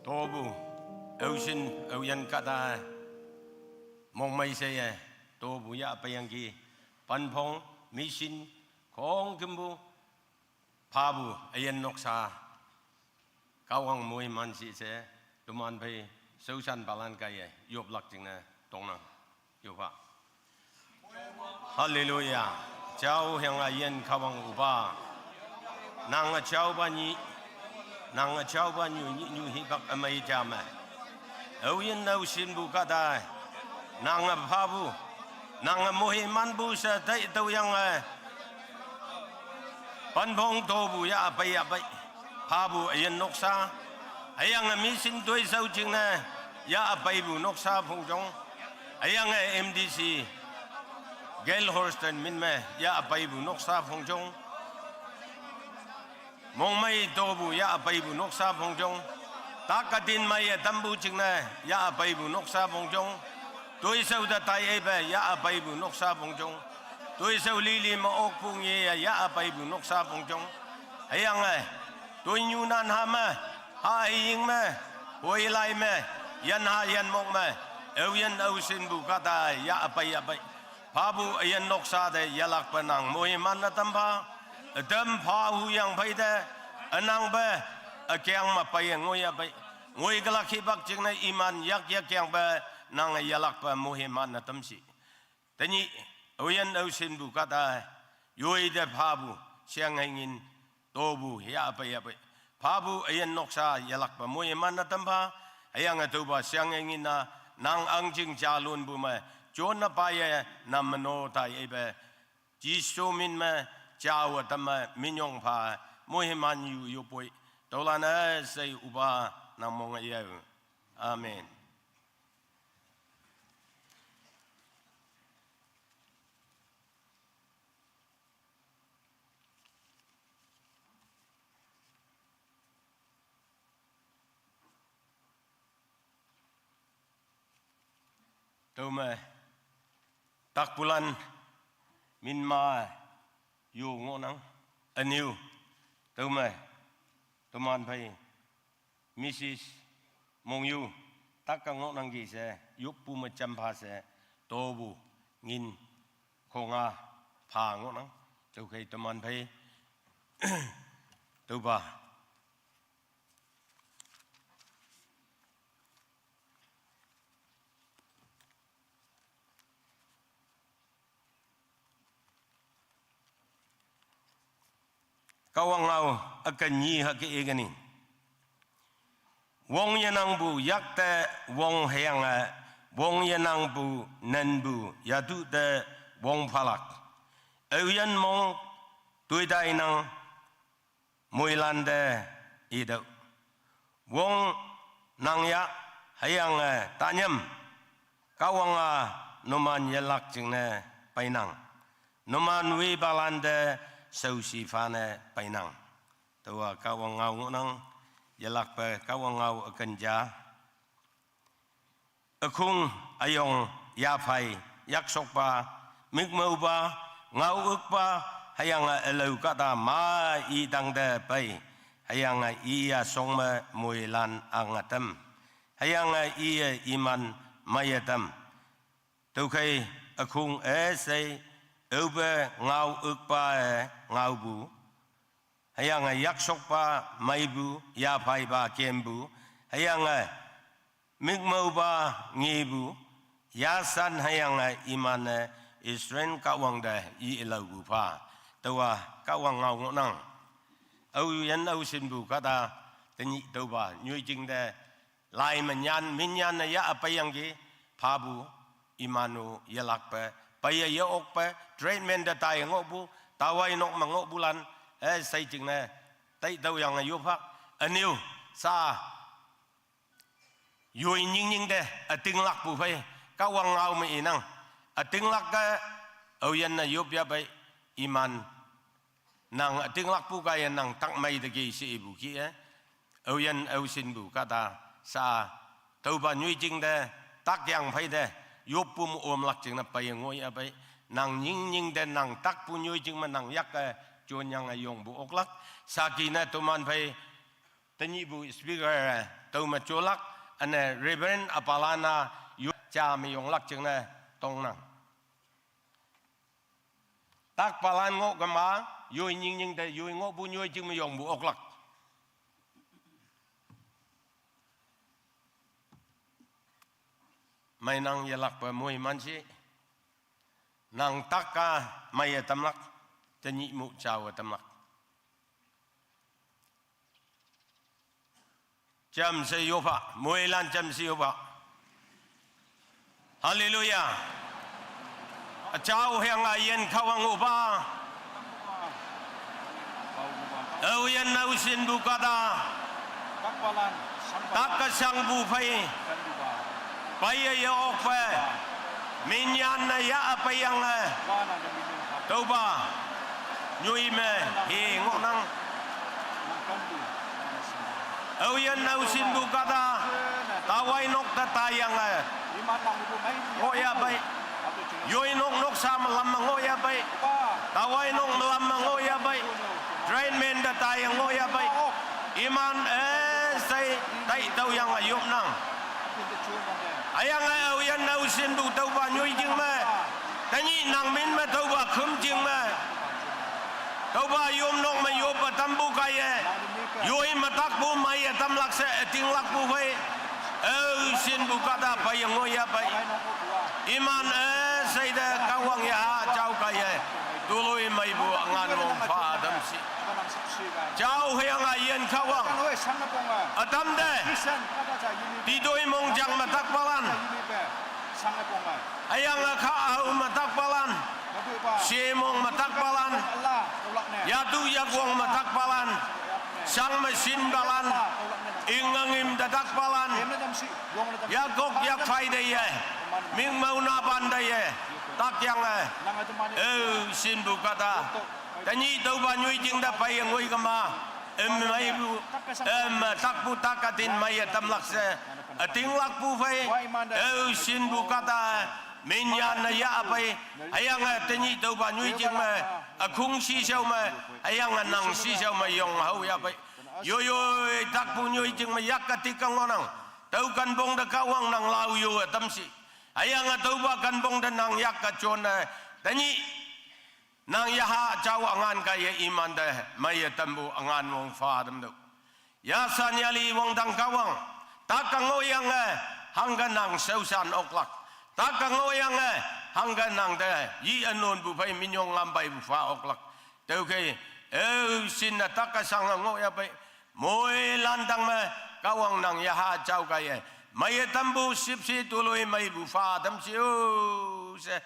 Tobu, aoshin, aoyin kahta, mongmei she ye, tobu yahpeiyangki, panphong, mission, khongkümpu, phapu, üyin noksa, Kahwang moiman shi she, teman phei, shaoshanpalan kaiye, yoplak jingne, tongnang, yopha. Haleluya. Jao hüyange yin Kahwang üpa. Nang üjaopa nyi, nang üjaopa nyu, nyi, nyu hipak ümei ja me. Aoyin aoshinpu kahta. Nange phapu. Nange moimanpu she tai tüoyange. Panphong topu yahpei yahpei. Phapu üyin noksa. Hüyange mission toishao jingne. Yahpeipu noksa phongjong. Hüyange M D C. Gail Horston min me. Yahpeipu noksa phongjong. Mongmei topu yahpeipu noksa phongjong. Tak katin meiye tampu jingne yahpeipu noksa phongjong. Toishao te tai eipe yahpeipu noksa phongjong. Toishao lili me okpu nge yahpeipu noksa phongjong. Hüyange, toinyu nanha me, haying me, hoilai me, yanha yanmok me, aoyin aoshinpu kahta yahpei yahpei. Phapu üyin noksa te yelakpe nang moiman-e tampha, ütam pha huyang phei te, ünangpe, ükeng me peiye ngoiyahpei, ngoikülak hipak jingne iman yak yak kengpe, nange yelakpe moiman-e tamshi. Tenyih, aoyin aoshinpu kahta, yoi te phapu, sheange ngin, topu, yahpei yahpei. Phapu üyin noksa yelakpe moiman-e tampha, hüyange tüopa sheange ngin-a, nang ahngjing jalonpu me, jonna paiye, name no tai eipe, Jesu min me, jaowe tamme, minyong pha, moiman yu yopoi, tüolan-e she üpa, nang monge yao. Amen. Tüome, takpulan, minma, yu ngohnang, ünu, tüome, teman phei, Missus Mongyu, tak-a ngohnangki she, yoppu me jampha she, topu, ngin, khonga, pha ngohnang, tüokhei teman phei, tüopa. Kahwang ngao üken nyi hüke ikeni. Wong yenangpu yakte wong hüyange, wong yenangpu nenpu yatu te wong phalak. Aoyin mong toita inang moilan te itüoh. Wong nang ya hüyange tanyam, Kahwang-a numan yelak jingne peinang. Numan wepalante shaoshi phane peinang. Tüowa Kahwang ngao ngohnang, yelakpe Kahwang ngao üken ja. Ükhung üyong yaphai, yakshokpa, mikmüopa, ngao ükpa, hüyange ülao kahta ma itangte pei, hüyange iya shong me moilan ange tam, hüyange iye iman meiye tam. Tüokhei ükhung üshei, aope ngao ükpa-e ngaopu, hüyange yakshokpa meipu, yaphaipa kempu, hüyange mikmüopa ngepu, yashan hüyange iman-e Israel Kahwang te i laopu pha. Tüowa Kahwang ngao ngohnang. Aoyin aoshinpu kahta tenyih tüopa nyoijing te lai me nyan, minnyan-e yah peiyangki, phapu, iman-o yelakpe, peiye ye-okpe, treatment te taiye ngohpu, tawai nok me ngohpulan, üshei jingne, tai tüoyange yophak, ünu, sha, yoi nyingnying te, ütinglakpu phei, Kahwang ngao me inang, ütinglak-e, aoyinne yop yahpei, iman, nang ütinglakpu kaiye nang tak mei te ki she ipu kih-e, aoyin aoshinpu kahta, sha, tüopa nyoijing te, takyang phei te, yoppu me omlak jingne peiye ngoi yahpei, nang nyingnying te nang takpu nyoijing me nang yak-e, jonyange yongpu oklak, saki ne toman phei, tenyihpu speaker-e, Tüome jolak, üne Reverend üpalan-a yoi ja me yonglak jingne tongnang. Takpalan ngoh kema, yoi nying nying te yoi ngohpu nyoi jing me yongpu oklak. Meinang yelakpe moiman shi. Nang tak-a meiye tamlak, tenyih mu jaowe tamlak. Jamshe yopa, moilan jamshe yopa. Haleluya. Üjao hüyange üyin Kahwang üpa. Aoyin nao shinpu kahta. Take shangpu phei. Peiye ye-okpe. Minyanne yah peiyange. Tüopa. Nyoi me. He ngohnang. Aoyin nao shinpu kahta, tawai nok te taiyange ngohyahpei. Yoi nok noksa melam me ngohyahpei. Tawai nok melam me ngohyahpei. Treatment te taiyange ngohyahpei. Iman üshei tai tüoyange yopnang. Hüyange aoyin nao shinpu tüopa nyoi jing me. Tenyih nang min me tüopa khüm jing me. Tüopa yom nok me yoppe tampu kaiye. Yoi me takpu meiye tamlak she ütinglakpu phei. Ao shinpu kahta peiye ngohyahpei. Iman üshei te Kahwang yaha jao kaiye. Toloimeipu üngan wong pha tamshi. Jao hüyange üyin Kahwang. Ütam te. Titoi mongjang me takpalan. Hüyange kha hao me takpalan. Shemong me takpalan. Yatu yakwong me takpalan. Shang me shinpalan. Inge ngim te takpalan. Yakkok yakphai teiye. Mingmao napan teiye. Takyange. Ao shinpu kahta. Tenyih tüopa nyoi jing te peiye ngoi kema. Üm meipu. Üm takpu tak ütin meiye tamlak she. Ütinglakpu phei. Ao shinpu kahta. Minyanne yahpei. Hüyange tenyih tüopa nyoi jing me. Ükhong shishao me. Hüyange nang shishao me yong haoyahpei. Yoiyoi takpu nyoi jing me yak-e tik-e ngohnang. Tüo kenpong te Kahwang nang lao yo-e tamshi. Hüyange tüopa kenpong te nang yak-e jonne. Tenyih nang yaha jao üngan kaiye iman te meiye tampu üngan wong pha tamtüoh. Yashan yali wangdang Kahwang, take ngohyange, hangke nang shaoshan oklak. Take ngohyange, hangke nang te yi ünonpu phei minyong ngam peipu pha oklak. Tüokhei, ao shinne take shange ngohyahpei, moilan tang me, Kahwang nang yaha jao kaiye. Meiye tampu shüpshe toloimeipu pha tamshi-o she.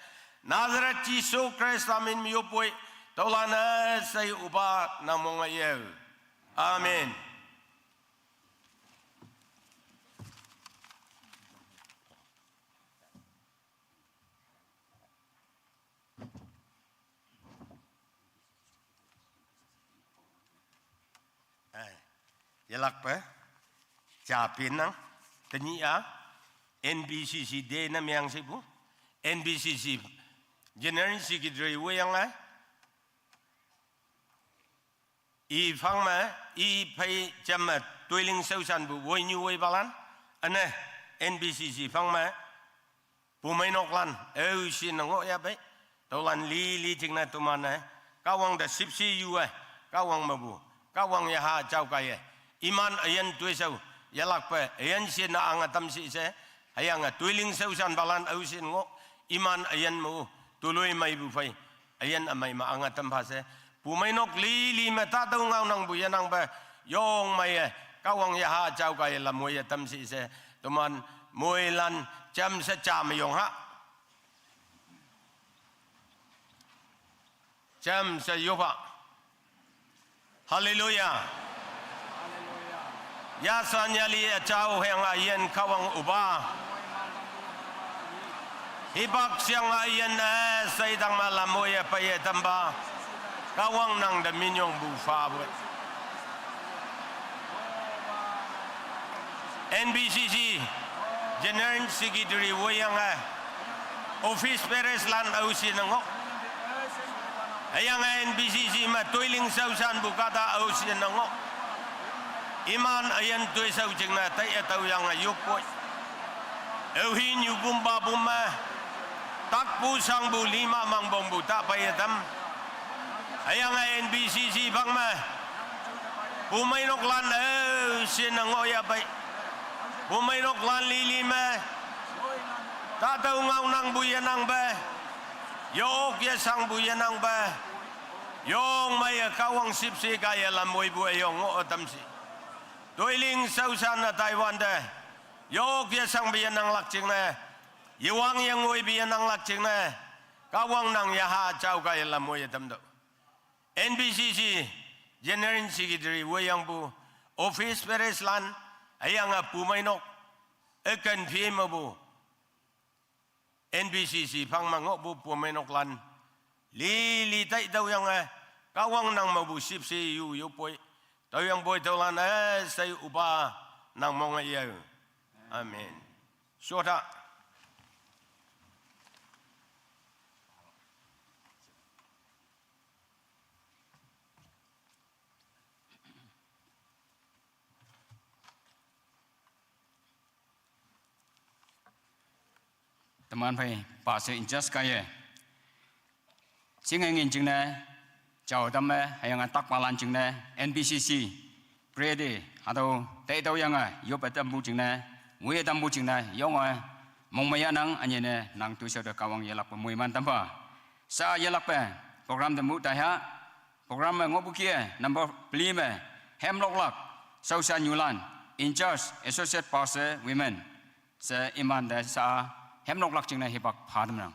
Nazareth Jesu Khrista min me yoppoi, tüolan-e shei üpa nang monge yao. Amen. Eh, yelakpe, ja pinnang, tenyih-a, N B C C day ne meang shepu, N B C C General Secretary weyange, i phang me, i phei jam me, toiling shaoshanpu woinyu woipalan, üne, N B C C phang me, pumeinoklan, ao shinne ngohyahpei, tüolan lili jingne teman-e, Kahwang te shüpshe yu-e, Kahwang mepu, Kahwang yaha jao kaiye, iman üyin toishao, yelakpe, üyin shinne ange tamshi she, hüyange toiling shaoshanpalan ao shin ngoh, iman üyin me-o, toloimeipu phei, üyin ümei me ange tam pha she, pumeinok lili me tatüo ngaonangpu yenangpe, yongmeiye, Kahwang yaha jao kaiye lam woiye tamshi she, teman moilan jamshe ja me yong ha. Jamshe yopa. Haleluya. Yashan yali üjao hüyange üyin Kahwang üpa. Hipak sheyange üyin-e, sheitang me lam woiye peiye tampa. Kahwang nang te minyongpu phapu. N B C C General Secretary weyange, office bearers lan ao shinne ngoh. Hüyange N B C C me toiling shaoshanpu kahta ao shinne ngoh. Iman ayan tuisau jingne tai atüo yange yoppoi. Aohi nyubum babum me, takpu shangpu lima mangbongpu ta pei yetam. Hüyange N B C C phang me, pumeinoklan-e, shinne ngohyahpei. Pumeinoklan lili me, tatüo ngaonangpu yenangpe, yok yeshangpu yenangpe, yong meiye Kahwang shüpshe kaiye lamwoipu üyong ngoh tam shi. Toiling shaoshan-e taiwante, yok yeshangpe yenanglak jingne, yewang yengoipe yenanglak jingne, Kahwang nang yaha jao kaiye lamwoiye tamtüoh. N B C C General Secretary woiyangpu, office bearers lan, hüyange pumeinok, üken phi mepu, N B C C phang me ngohpu pumeinoklan, lili tai tüoyange, Kahwang nang mepu shüpshe yu yoppoi, tüoyangpoi tüolan üshei üpa nang monge yao. Amen. Shota. Teman phei, pastor in charge kaiye, shinge ngin jingne, jao tamme, hüyange takpalan jingne, N B C C, prayer day, hatüo tai tüoyange yoppe tampu jingne, woiye tampu jingne yonge, mongmei yahnang. Ünyine nang toishao te Kahwang yelakpe moiman tampha. Sha yelakpe program te mu taiha. Program me ngohpu kih-e number peli me, hemloklak, shaoshan nyulan, in charge, associate pastor, women, she imante sha, hemloklak jingne hipak pha tamnang.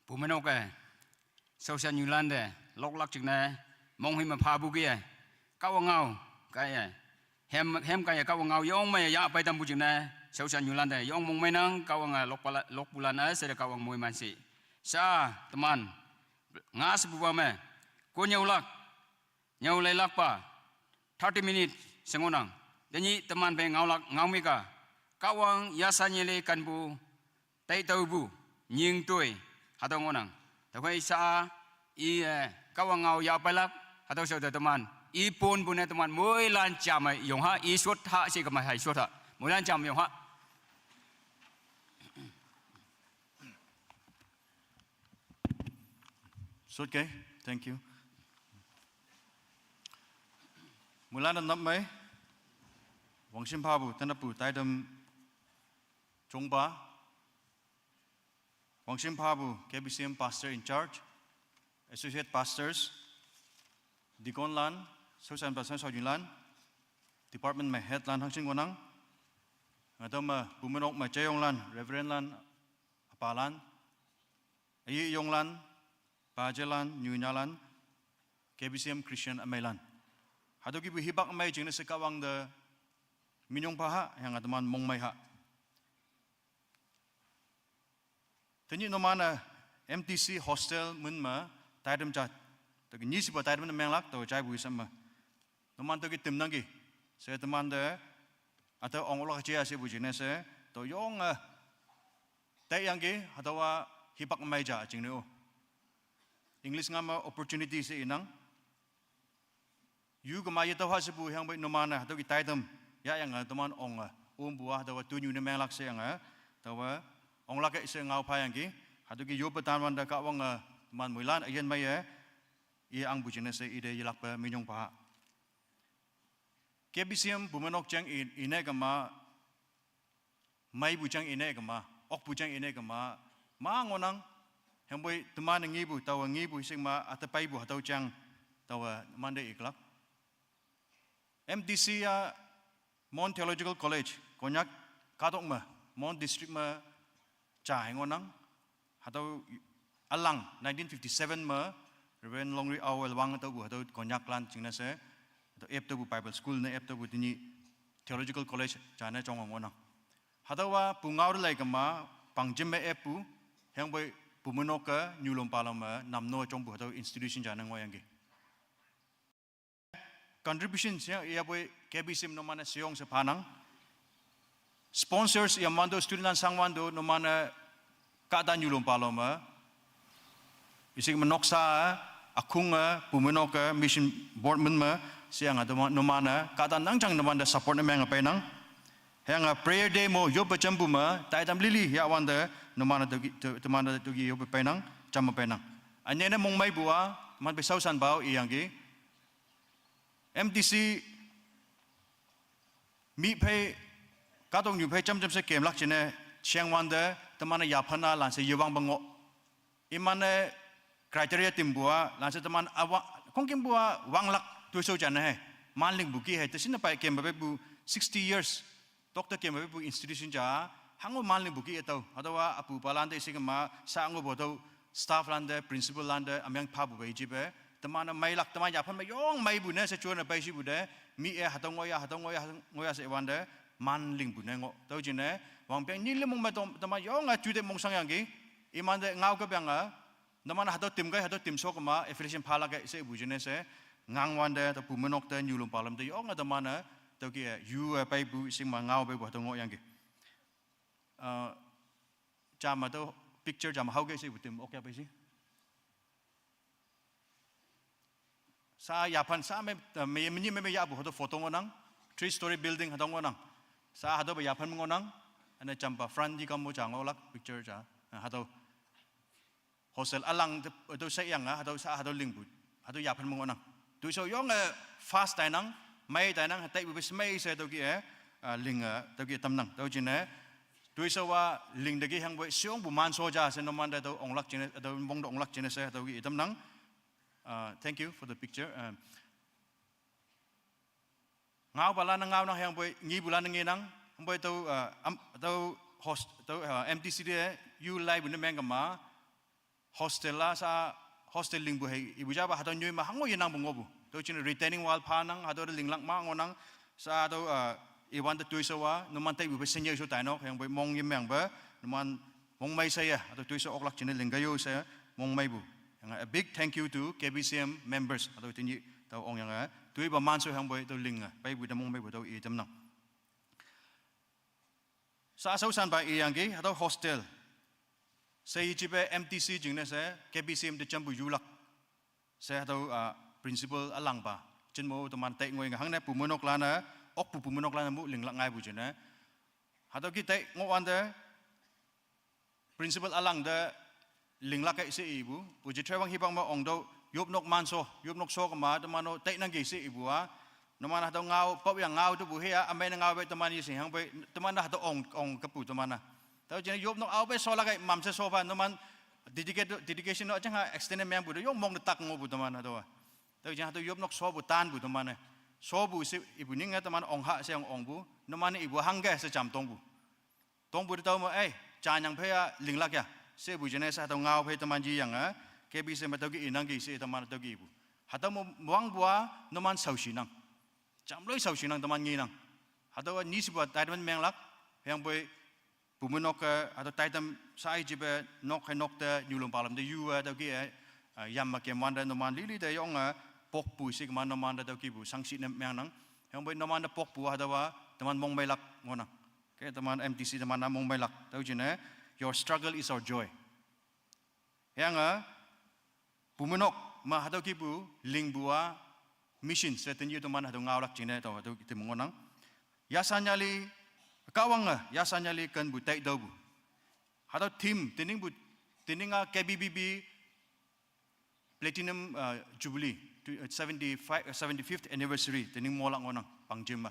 Bumeinok e, shaoshan nyulan te, loklak jingne, monghui me phapu ki e, Kahwang ngao, kai e, hem, hem kai e, Kahwang ngao yong me ya pai tampu jingne, shaoshan nyulan te, yong mongmeinang, Kahwang e, lokpala-, lokpulan e, shere Kahwang moiman shi. Sha, teman, nga shepupa me, ko nyüolak, nyüo leilakpa, thirty minute she ngohnang. Tenyih teman phei ngaolak, ngaomika. Kahwang yashan yele kenpu, taitüopu, nying toi, hatüo ngohnang. Tüokhei sha, i, eh, Kahwang ngao yah peilak, hatüo shao te teman, i ponpu ne teman, moilan jam e yong ha, i shot ha, she kema hai shot ha, moilan jam yong ha. Shot ke, thank you. Moilan te nap mei, wangshim phapu, tenapu, taitam jongpa, wangshim phapu, K B C M Pastor in Charge, Associate Pastors, Deacon lan, shaoshan pastor shaoyinlan, Department me Head lan hangshin ngohnang, hatüo me, Bumeinok me jeyonglan, Reverend lan, apalan, aye yonglan, pajelan, nyunyalan, K B C M Christian ümeilan. Hatüo kihpu hipak ümei jingne she Kahwang te minyong pha ha, hüyange teman mongmei ha. Tenyih numan-e M T C hostel min me taitam ja, tüoke nyi shepa taitam ne menglak tao jaipu isam me. Numan tüoke temnangki. She teman te, hatüo onglak jia shepu jingne she, tao yonge, taiyangki, hatüowa hipak mei ja jingne-o. English ngao me opportunity she inang. Yu kema yetüo ha shepu hüyangpoi numan-e hatüoke taitam, yahyange teman onge, ompu-a hatüowa tonyu ne menglak sheyange, taowe, onglak-e she ngao phayangki, hatüoke yoppe tan wante Kahwange, teman moilan üyin meiye, i angpu jingne she ite yelakpe minyong pha. K B C M Bumeinok jeng i, ine kema, meipu jeng ine kema, okpu jeng ine kema, ma ngohnang, hüyangpoi teman-e ngepu, taowe ngepu shingma, üte peipu hatüo jeng, taowe mante iklak. M T C-a Mon Theological College, Konyak kahtok me, Mon District me, ja hei ngohnang, hatüo ülang nineteen fifty-seven me, Reverend Longri Ao Wang tüopu hatüo Konyaklan jingne she, hatüo ep tüopu Bible School ne ep tüopu tenyih Theological College ja ne jong ngohnang. Hatüowa pungao te lai kema, pangjim me eppu, hüyangpoi Bumeinok-e, nyulom palom me, namno jongpu hatüo institution ja ne ngohyangki. Contribution she yapoi K B C M numan-e sheyong she phanang. Sponsors yamwante student lan shangwante numan-e kahta nyulom palom me. Isik me noksa, ükhung-e, Bumeinok-e, mission board min me, sheyange teman numan-e kahta nangjang numante support ne menge peinang. Hüyange prayer day mo yoppe jampu me, taitam lili yahwante, numan-e tüoki, te-, teman-e tüoki yoppe peinang, jamme peinang. Ünyei ne mongmeipu-a, teman phei shaoshanpa-o iyangki. M T C mi phei, kahtoknyu phei jamjam she kemlak jingne, shengwante, teman-e yaphan-a lanshe yewangpe ngoh. Iman-e criteria timpu-a, lanshe teman awa, khongkümpu-a wanglak toishao jane hei. Man lingpu ki hei, te shinne pai kempe peipu sixty years, doctor kempe peipu institution ja, hango man lingpu ki hatüo, hatüowa apupalan te isi kema, sa ngohpu hatüo, staff lan te, principal lan te, ümeng phapu pei jipe, teman-e meilak, teman yaphan me yong meipu ne she jone peishipu te, mi-e hatüo ngohya, hatüo ngohya, hatüo ngohya she iwante, man lingpu ne ngoh. Tüo jingne, wangpeng nyi lim mong me tom, teman yonge jute mongshangyangki, imante ngao kepange, numan hatüo tim kei, hatüo tim sho kema, affiliation phalak kei, she ipu jingne she, ngang wante, tüo Bumeinok te, nyulom palom te, yonge teman-e, tüoke, yu-e peipu, shingma ngao peipu, hatüo ngohyangki. Uh, jam hatüo picture jam hao kei she ipu tim, ok ya peishi. Sa yaphan sa me, me, me, me, me yahpu hatüo photo ngohnang, three story building hatüo ngohnang. Sa hatüopa yaphan me ngohnang, üne jampa front di kammo ja ngohlak picture ja, eh, hatüo. Hostel ülang te, tüo sheyange, hatüo sa, hatüo lingpu, hatüo yaphan me ngohnang. Toishao yonge fast tainang, mei tainang, hataipu pe shemei she tüoke, eh, ah, ling, eh, tüoke tamnang. Tüo jingne, toishao-a ling teki hüyangpoi sheyongpu man sho ja she numante tüo onglak jingne, tüo mong te onglak jingne she tüoke itamnang. Uh, thank you for the picture. Uh, ngaopalan-e ngaonang hüyangpoi, ngepulan-e ngenang, hüyangpoi tüo, uh, am, tüo host, tüo, uh, M T C te, yu laipu ne meng kema, Hostel la sa, hostel lingpu hei ipu japa hatüo nyoi me hango yenangpu ngohpu. Tüo jingne retaining wall phanang, hatüo te linglak ma ngohnang, sa hatüo, uh, iwante toishao-a, numan taipu phei shinye sho tainok, hüyangpoi mong yemengpe, numan mongmei she ye, hatüo toishao oklak jingne lingkei yo she, mongmeipu. Hüyange a big thank you to K B C M members, hatüo tenyih tao ongyange, toipa mansho hüyangpoi tüo linge, peipu te mongmeipu tüo itamnang. Sa shaoshanpa iyangki, hatüo hostel she yejipe M T C jingne she, K B C M te jampu yulak she hatüo, ah, principal ülangpa. Jinmo teman tai ngoinge hangne pumeinoklan-e, okpu pumeinoklan-e mu linglak ngaipu jingne. Hatüo ki tai ngohwante, principal ülang te linglak-e she ipu, uji trewang hipak me ongtüoh, yopnok mansho, yopnok sho kema, teman-o tainangki she ipu-a, numan hatüo ngao, paoyang ngao tepu hea, ümei ne ngao pe teman yeshing hangpoi, teman hatüo ong, ong kepu teman-a. Tüo jingne yopnok aope sholak-e mamshe shopha, numan dedicate, dedication no jangha extend mengpu te, yong mong te tak ngohpu teman hatüo-a. Tüo jingne hatüo yopnok shopu tanpu teman-e. Shopu she ipu nyinge teman ongha she ong ongpu, numan ipu hangke she jam tongpu. Tongpu te tüo me, eh, janyang phei-a linglak ya. Shepu jingne she hatüo ngao phei teman yeyange, K B C M me tüoke inangki she teman tüoke ipu. Hatüo me wangpu-a numan shaoshinang. Jamloi shaoshinang teman ngenang. Hatüowa nishipu-a taitam menglak, hüyangpoi pumeinok-e, hatüo taitam sa-i jipe nok hei nok te, nyulom palom te yu-e, tüoke, eh, yam me kemwante numan lili te yonge, pokpu she kema numan te tüokepu, shangshi ne mengnang. Hüyangpoi numan te pokpu hatüowa, teman mongmeilak ngohnang. Oke, teman M T C teman-a mongmeilak. Tüo jingne, your struggle is our joy. Hüyange, pumeinok me hatüo kepu lingpu-a mission she tenyih teman hatüo ngaolak jingne tao hatüo te me ngohnang. Yasan yali, Kahwange, yasan yali kenpu taitüopu. Hatüo theme, teningpu, tening-a K B B B Platinum, uh, Jubilee, to, uh, seventy-five, uh, seventy-fifth anniversary, tening molak ngohnang, pangjim me.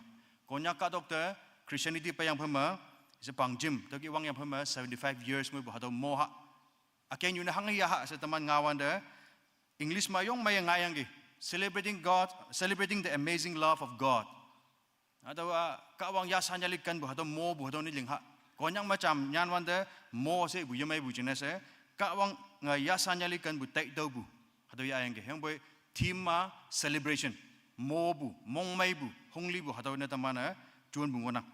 Konyak kahtok te, Christianity peiyang phei me, she pangjim, tüoke wangyang phei me, seventy-five years ngoipu hatüo mo ha. Ükengnyu ne hanghe yaha she teman ngaowante, English me yong meiye ngaiyangki, celebrating God, celebrating the amazing love of God. Hatüowa Kahwang yasan yali kenpu hatüo mopu hatüo ne lingha. Konyak me jam nyanwante mo shepu yemeipu jingne she, Kahwange yasan yali kenpu taitüopu. Hatüo yayangki, hüyangpoi theme-a celebration, mopu, mongmeipu, honglipu hatüo ne teman-e, jonpu ngohnang.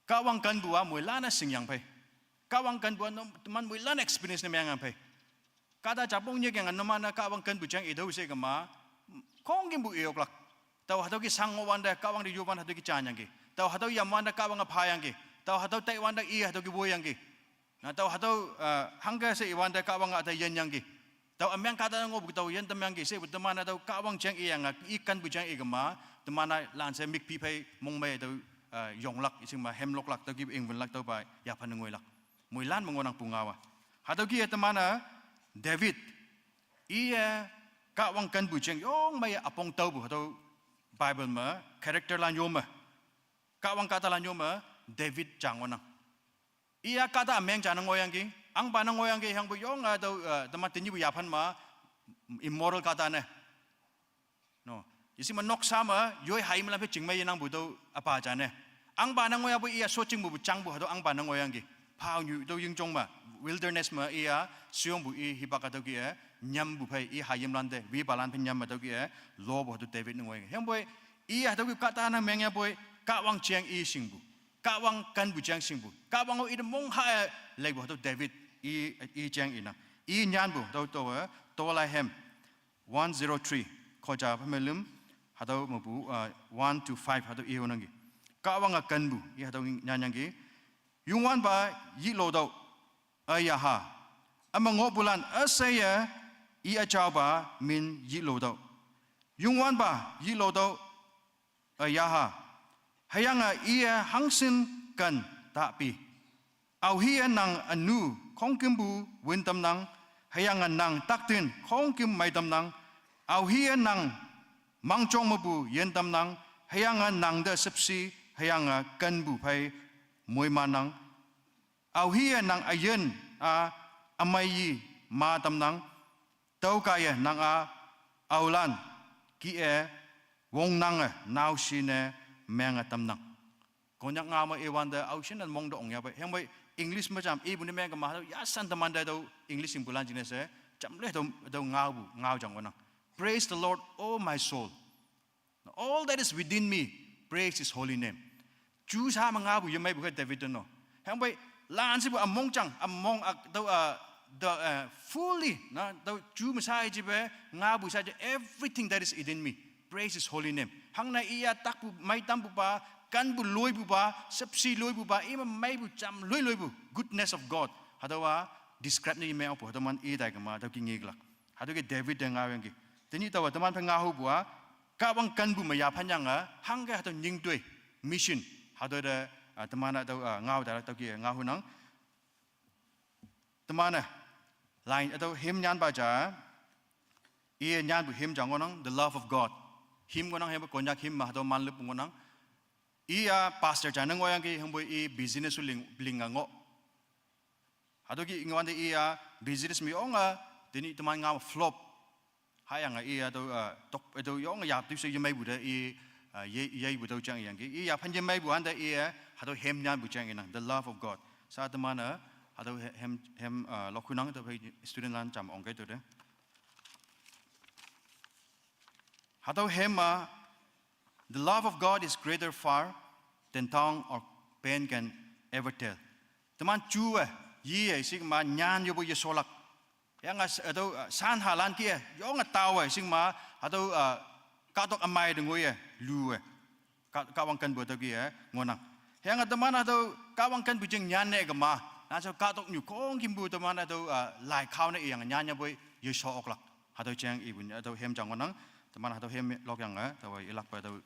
Kahwang kenpu-a moilan-e shingyang phei. Kahwang kenpu-a no, teman moilan experience ne mengyang phei. Kahta japong nyeyange numan-e Kahwang kenpu jeng itüoh she kema, khongkümpu iyoklak. Tao hatüo ki shang ngohwante Kahwang te yowan hatüo ki janyangki. Tao hatüo yamwante Kahwange phayangki. Tao hatüo taiwante i hatüo ki woiyangki. Na tao hatüo, uh, hangke she iwante Kahwange ate yinyangki. Tao ümeng kahta ngohpu tao yin tamyangki shepu teman-e tüo Kahwang jeng iyange, i kenpu jeng ikema, teman-a lanshe mükpi phei mongmei tüo, uh, yonglak, ishing me hemloklak, tüoke ingwünlak tüopa, yaphan ngoilak. Moilan me ngohnangpu ngaowa. Hatüo ki-e teman-e, David, iye Kahwang kenpu jeng yong meiye üpong taopu hatüo Bible me, character lan yo me. Kahwang kahtalan yo me, David ja ngohnang. Iya kahta ümeng ja ne ngohyangki, ahngpa ne ngohyangki, hüyangpoi yong, ah, tüo, ah, teman tenyihpu yaphan me, immoral kahta ne. No. Ishing me noksa me, yoi hayimlan phei chingmei yenangpu tüo üpa ja ne. Ahngpa ne ngohyapoi iya shochingpu jangpu hatüo ahngpa ne ngohyangki. Phaonyu tüo yingjong me, wilderness me iya, sheyongpu i hipak hatüo ki-e, nyampu phei i hayimlan te, wipalan phei nyam me tüo ki-e, lopu hatüo David ne ngohyangki. Hüyangpoi, i hatüo ki kahta ne mengyapoi, Kahwang jeng i shingpu. Kahwang kenpu jeng shingpu. Kahwang-o ite mongha-e leipu hatüo David i, i jeng inang. I nyanpu, tüo, tüo, eh, tolai hem. One zero three. Khoja phei me lüm, hatüo mepu, uh, one to five, hatüo i-o nangki. Kahwange kenpu, i hatüo nyanyangki. Youngwanpa yihlo tüoh, üyaha. Üme ngohpulan üsheiye, i üjaopa min yihlo tüoh. Youngwanpa yihlo tüoh, üyaha. Hüyange iye hangshin ken tapi. Aohiye nang ünu khongkümpu wün tamnang, hüyange nang taktin khongküm mei tamnang. Aohiye nang mangjong mepu yin tamnang, hüyange nangte shüpshe, hüyange kenpu phei moimannang. Aohiye nang üyin-a ümei yi ma tamnang, tüokaiye nang-a aolan kih-e wongnange naoshine menge tamnang. Konyak ngao me iwante aoshin nan mong te ong yapei. Hüyangpoi English macham ipu ni meng kama hatüo yashan teman te hatüo English shingpu lan jingne she, jamloi hatüo, hatüo ngaopu, ngao jang ngohnang. "Praise the Lord, oh my soul. All that is within me, praise his holy name." Ju sha me ngaopu yemeipu ke David te no. Hüyangpoi lan shepu ümongjang, ümong ak tüo, uh, the, uh, fully, na, tüo ju me sha ijipe, ngaopu sha je, "Everything that is within me, praise his holy name." Hangne iya takpu, mei tampupa, kanpu loipupa, shüpshe loipupa, ima meipu jamloi loipu, goodness of God. Hatüowa describe ne yemei okpu, hatüo man i tai kema, hatüo ki ngeklak. Hatüo ke David te ngaoyangki. Tenyih taowa teman phei ngaohupu-a, Kahwang kenpu me yaphan yange, hangke hatüo nyingtoi, mission. Hatüo te, ah, teman-e hatüo, ah, ngao talak tüo ke ngaohunang. Teman-e, line, hatüo hymn nyanpa ja, i nyanpu hymn ja ngohnang, The Love of God. Hymn ngohnang, hymn Konyak hymn me hatüo manlüp ngohnang. I-a pastor ja ne ngohyangki, hüyangpoi i business-o ling, linga ngoh. Hatüo ke ingwante i-a business me yonge, tenyih teman ngao flop. Hüyange i-a tüo, ah, tok, eh, tüo yonge yap tüo she yemeipu te i, ah, ye, yeipu tüo jang yangki. I yaphan yemeipu hante i-a, hatüo hymn nyanpu jang inang, The Love of God. Sha teman-e, hatüo he-, hymn, hymn, ah, lokhunang tüo phei student lan jam ongkei tüo te. Hatüo hymn-a, The love of God is greater far than tongue or pen can ever tell. Teman ju-e, yi-e, shikma nyan yopu yesholak. Hüyange s-, hatüo, ah, shan halan ke, yonge taowe, shikma, hatüo, ah, kahtok ümei te ngoiye, luwe. Ka, Kahwang kenpu tüo ke, eh, ngohnang. Hüyange teman hatüo Kahwang kenpu jing nyan ne kema. Nansha kahtoknyu khongkümpu teman hatüo, ah, lai khao ne iyang nyan yapoi yesho oklak. Hatüo jeng ipu hatüo hymn jang ngohnang. Teman hatüo hymn lokyange, taowe ilakpe hatüo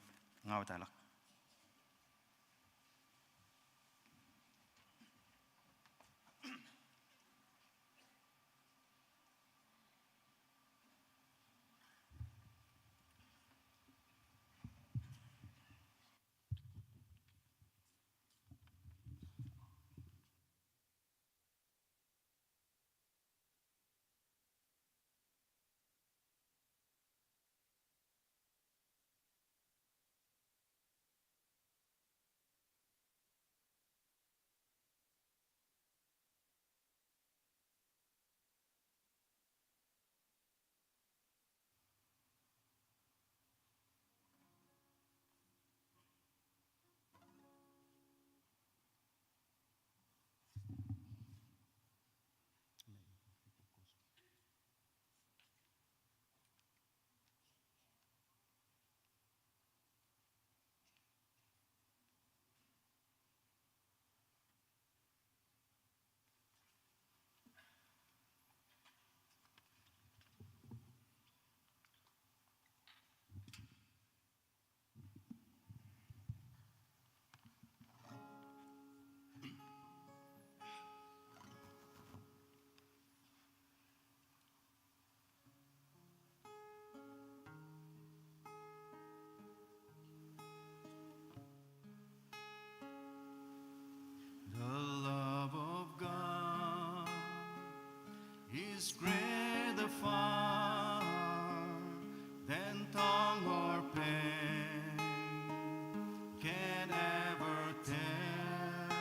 ngao tailak. The love of God is greater far than tongue or pen can ever tell.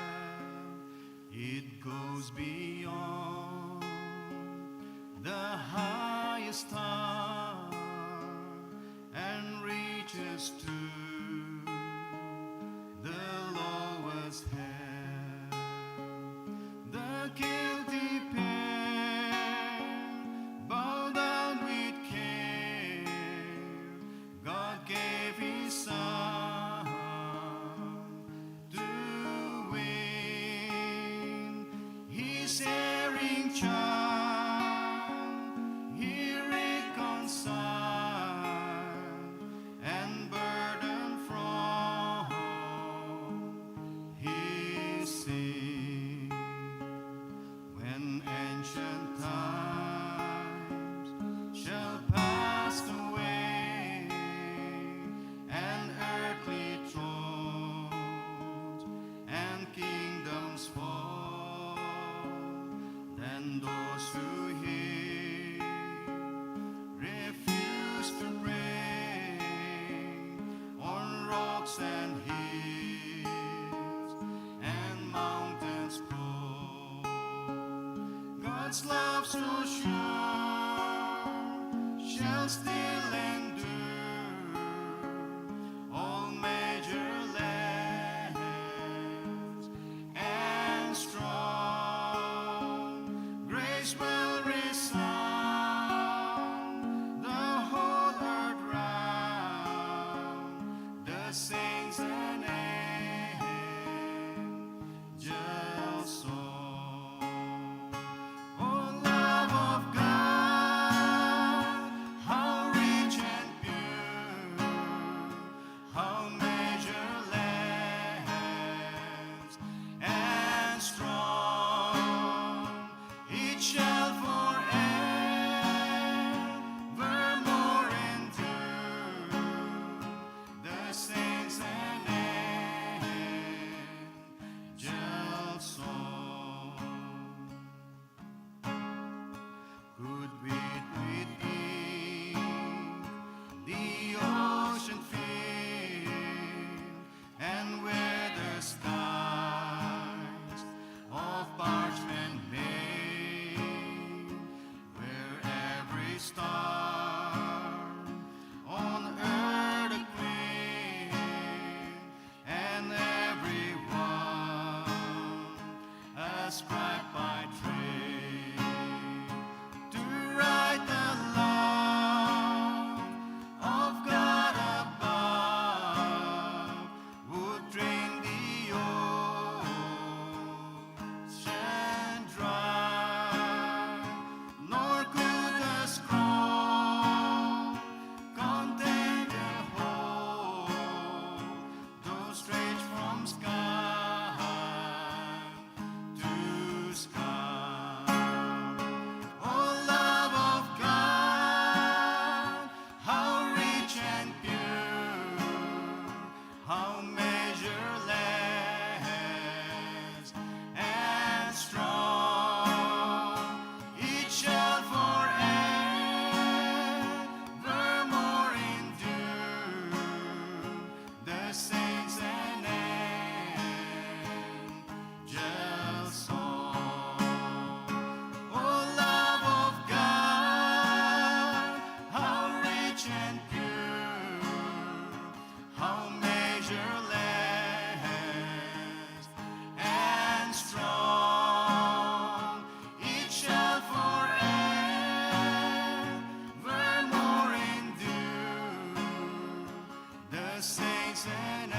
It goes beyond the highest star and reaches to the lowest hell. The guilty pair bow down with care. God gave his son to win his erring child. He reconciled and burdened from his sin. When ancient times shall pass away and earthly thrones and kingdoms fall, then those who hear refuse to pray on rocks and hills and mountains broad. His love so sure shall still endure all major lands, and strong grace will resound the whole earth round, the saints and angels' song. O love of God, how rich and pure, how measureless and strong, it shall forevermore endure, the saints and angels' song. Could we think the ocean fill, and where the skies of parchment made, where every star on earth a queen, and every one a scribe by trade, to write the love of God above would drain the ocean dry, nor could a scroll contain the whole, though stretched from sky to sky. O love of God, how rich and pure, how measureless and strong, it shall forevermore endure, the saints and angels' song. O love of God, how rich and pure, how measureless and strong, it shall forevermore endure, the saints and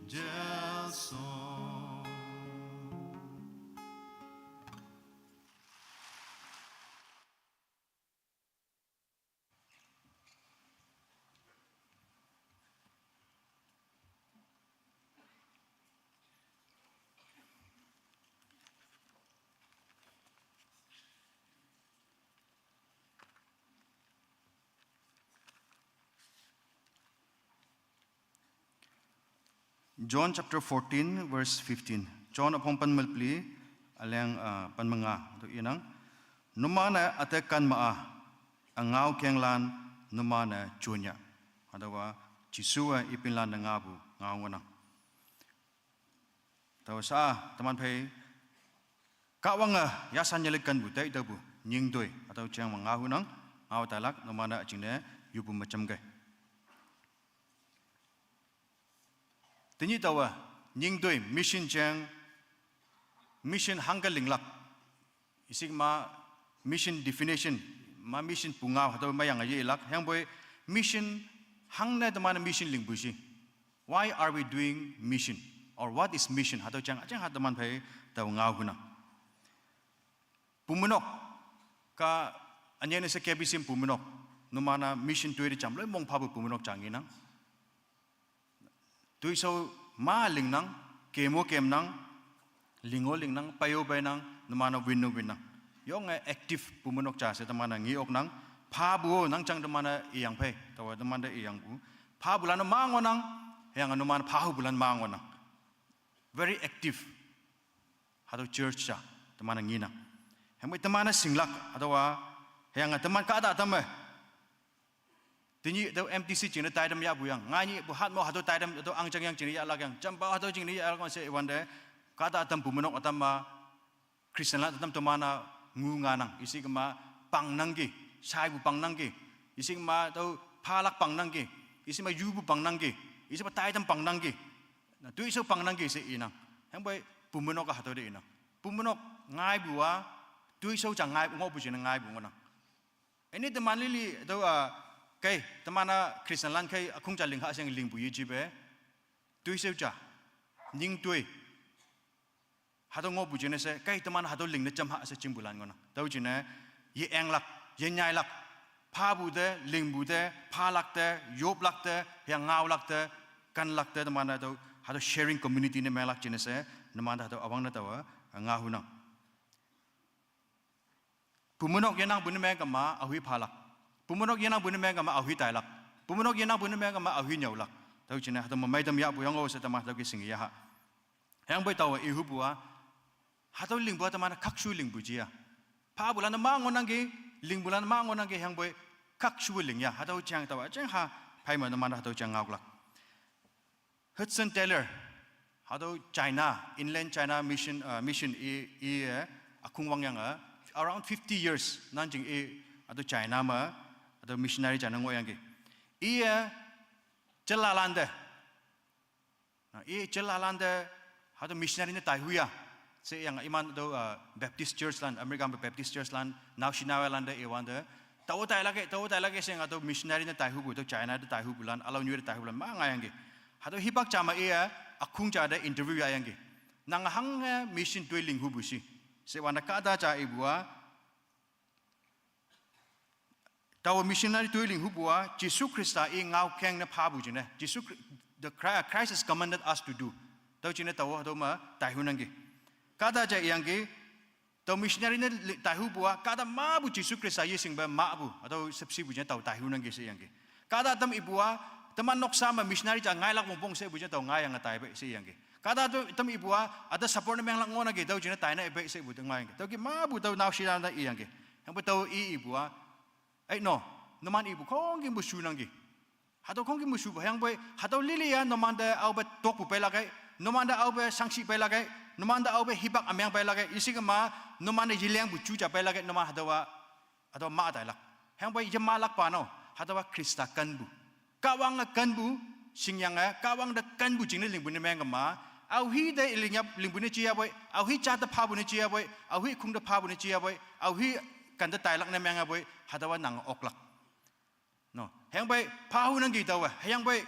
angels' song. John chapter fourteen, verse fifteen. John aphong panmelpli, aleng, ah, panmanga, to inang. Numana ate kanmaa, angao kenglan, numana chunya. Hadawa, Jisua ipinlan ngaobu, ngao ngonang. Tawasa, teman phei, kawanga, yasan yalik kanbu, tai tabu, nyingdoi, atau chang ngao hunang, ngao talak, numana achingne, yubu macam gai. Tenyih tawa, nyingdoi, mission chang, mission hangka linglak. Isik ma mission definition, ma mission pungao, hatau ma yang aye ilak, yang boy mission hangne teman mission lingbusi. Why are we doing mission? Or what is mission? Hatau chang, chang hat teman phei tau ngao huna. Pumunok, ka anyene se kebisim pumunok, numana mission tuiri cham, loi mong phabu pumunok chang inang. Tuiso ma lingnang, kemo kemnang, lingo lingnang, payo painang, numana winnu winnang. Yong active pumunok cha se temana ngi oknang, phabu nang chang temana iyang phei, tawa temana iyang bu. Phabu lana mangonang, yang numana phahu bulan mangonang. Very active. Hado church cha, temana nginang. Hemoi temana singlak, hadawa, yang teman kada tame. Tenyih tau M T C chingna taidam ya buyang. Ngani bu hat mo hado taidam, hado angjang yang chingna ya lagang. Chamba hado chingna ya lagang se iwande. Kada atam pumunok atam ma. Christian lan atam teman-a ngu nganang, isi kema pangnangki, shaipu pangnangki, isi kema tüo phalak pangnangki, isi ma yupu pangnangki, isi ma taitam pangnangki, na toishao pangnangki she inang. Hüyangpoi bumeinok-a hatüo te inang. Bumeinok ngaipu-a, toishao ja ngai ngohpu jingne ngaipu ngohnang. Üne teman lili tüo-a, kei teman-a Christian lan kei ükhong ja ling ha sheng lingpu yejipe, toishao ja, nying toi, hatüo ngohpu jingne she kei teman hatüo lingne jam ha she jimpulan ngohnang. Tüo jingne ye-englak, yenyailak, phapu te, lingpu te, phalak te, yoplak te, hüyange ngaolak te, kenlak te, teman hatüo, hatüo sharing community ne menglak jingne she, numan hatüo üwangne taowe ngahunang. Bumeinok yenangpu ne meng kema aohi phalak. Bumeinok yenangpu ne meng kema aohi tailak. Bumeinok yenangpu ne meng kema aohi nyüolak. Tüo jingne hatüo me meitam yahpu yang-o she teman hatüo ke shinge yaha. Hüyangpoi taowe ihupu-a, hatüo lingpu-a teman khakshu lingpu ji ya. Phapulan ma ngohnangki, lingpulan ma ngohnangki, hüyangpoi khakshu ling ya. Hatüo jang taowa jang ha, phei me numan hatüo jang ngaolak. Hudson Taylor, hatüo China, Inland China Mission, uh, Mission i, i, eh, ükhong wangyange, around fifty years nanjing i, hatüo China me, hatüo missionary jane ngohyangki. Iye, jellalan te, na, i jellalan te, hatüo missionary ne taihu ya sheyange iman tüo, uh, Baptist Church lan, American Baptist Church lan, naoshe naoyha lan te iwante, taowe tailak-e, taowe tailak-e sheyange hatüo missionary ne taihupu, tüo China te taihupulan, ülaonyu te taihupulan ma ngaiyangki. Hatüo hipak ja me iye, ükhong ja te interview yahyangki. Nange hange mission toi linghupu shi she wante kahta ja ipu-a, taowe missionary toi linghupu-a, Jesu Khrista i ngaokeng ne phapu jingne, Jesu Chri-, the Chri-, Christ has commanded us to do. Tüo jingne taowe hatüo me taihunangki. Kahta ja iyangki, tao missionary ne li-, taihupu-a, kahta mapu Jesu Khrista yeshingpe mahpu, hatüo shüpshepu jingne tao taihunangki she iyangki. Kahta tam ipu-a, teman noksa me missionary ja ngailak wongpong shepu jingne tao ngaiyange taipe she iyangki. Kahta to tam ipu-a, üte support ne menglak ngohnangki, tüo jingne taine ipe shepu te ngaiyangki. Tüoke mapu tüo naoshe lan te iyangki. Hüyangpoi tao i ipu-a, ei no, numan ipu khongkümpu shunangki. Hatüo khongkümpu shupu hüyangpoi, hatüo lili ya numante aope tokpu peilak-e, numante aope shangshih peilak-e, numante aope hipak ümeng peilak-e, isi kema, numante yelingpu ju ja peilak-e, numan hatüowa, hatüo ma tailak. Hüyangpoi yemahlakpa no, hatüowa Khrista kenpu. Kahwange kenpu, shingyange, Kahwang te kenpu jingne lingpu ne meng kema, aohi te ling yap lingpu ne jiyapoi, aohi ja te phapu ne jiyapoi, aohi khong te phapu ne jiyapoi, aohi kente tailak ne meng yapoi, hatüowa nang oklak. No, hüyangpoi phahunangki taowe, hüyangpoi,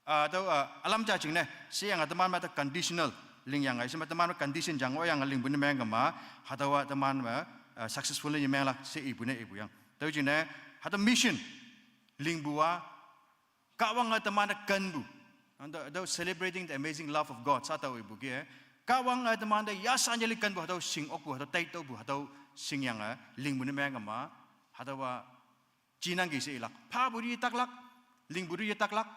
ah, tüo, ah, ülam ja jingne sheyange teman me te conditional lingyange, isi me teman me condition jang ngohyange lingpu ne meng kema, hatüowa teman me, ah, successful ne yemenglak she ipu ne ipu yang. Tüo jingne, hatüo mission lingpu-a, Kahwange teman te kenpu. Ante hatüo celebrating the amazing love of God sha tao ipu ke. Kahwange teman te yashan yeli kenpu hatüo shing okpu, hatüo tai tüopu, hatüo shingyange lingpu ne meng kema, hatüowa jinangki she ilak. Phapu te yetaklak, lingpu te yetaklak,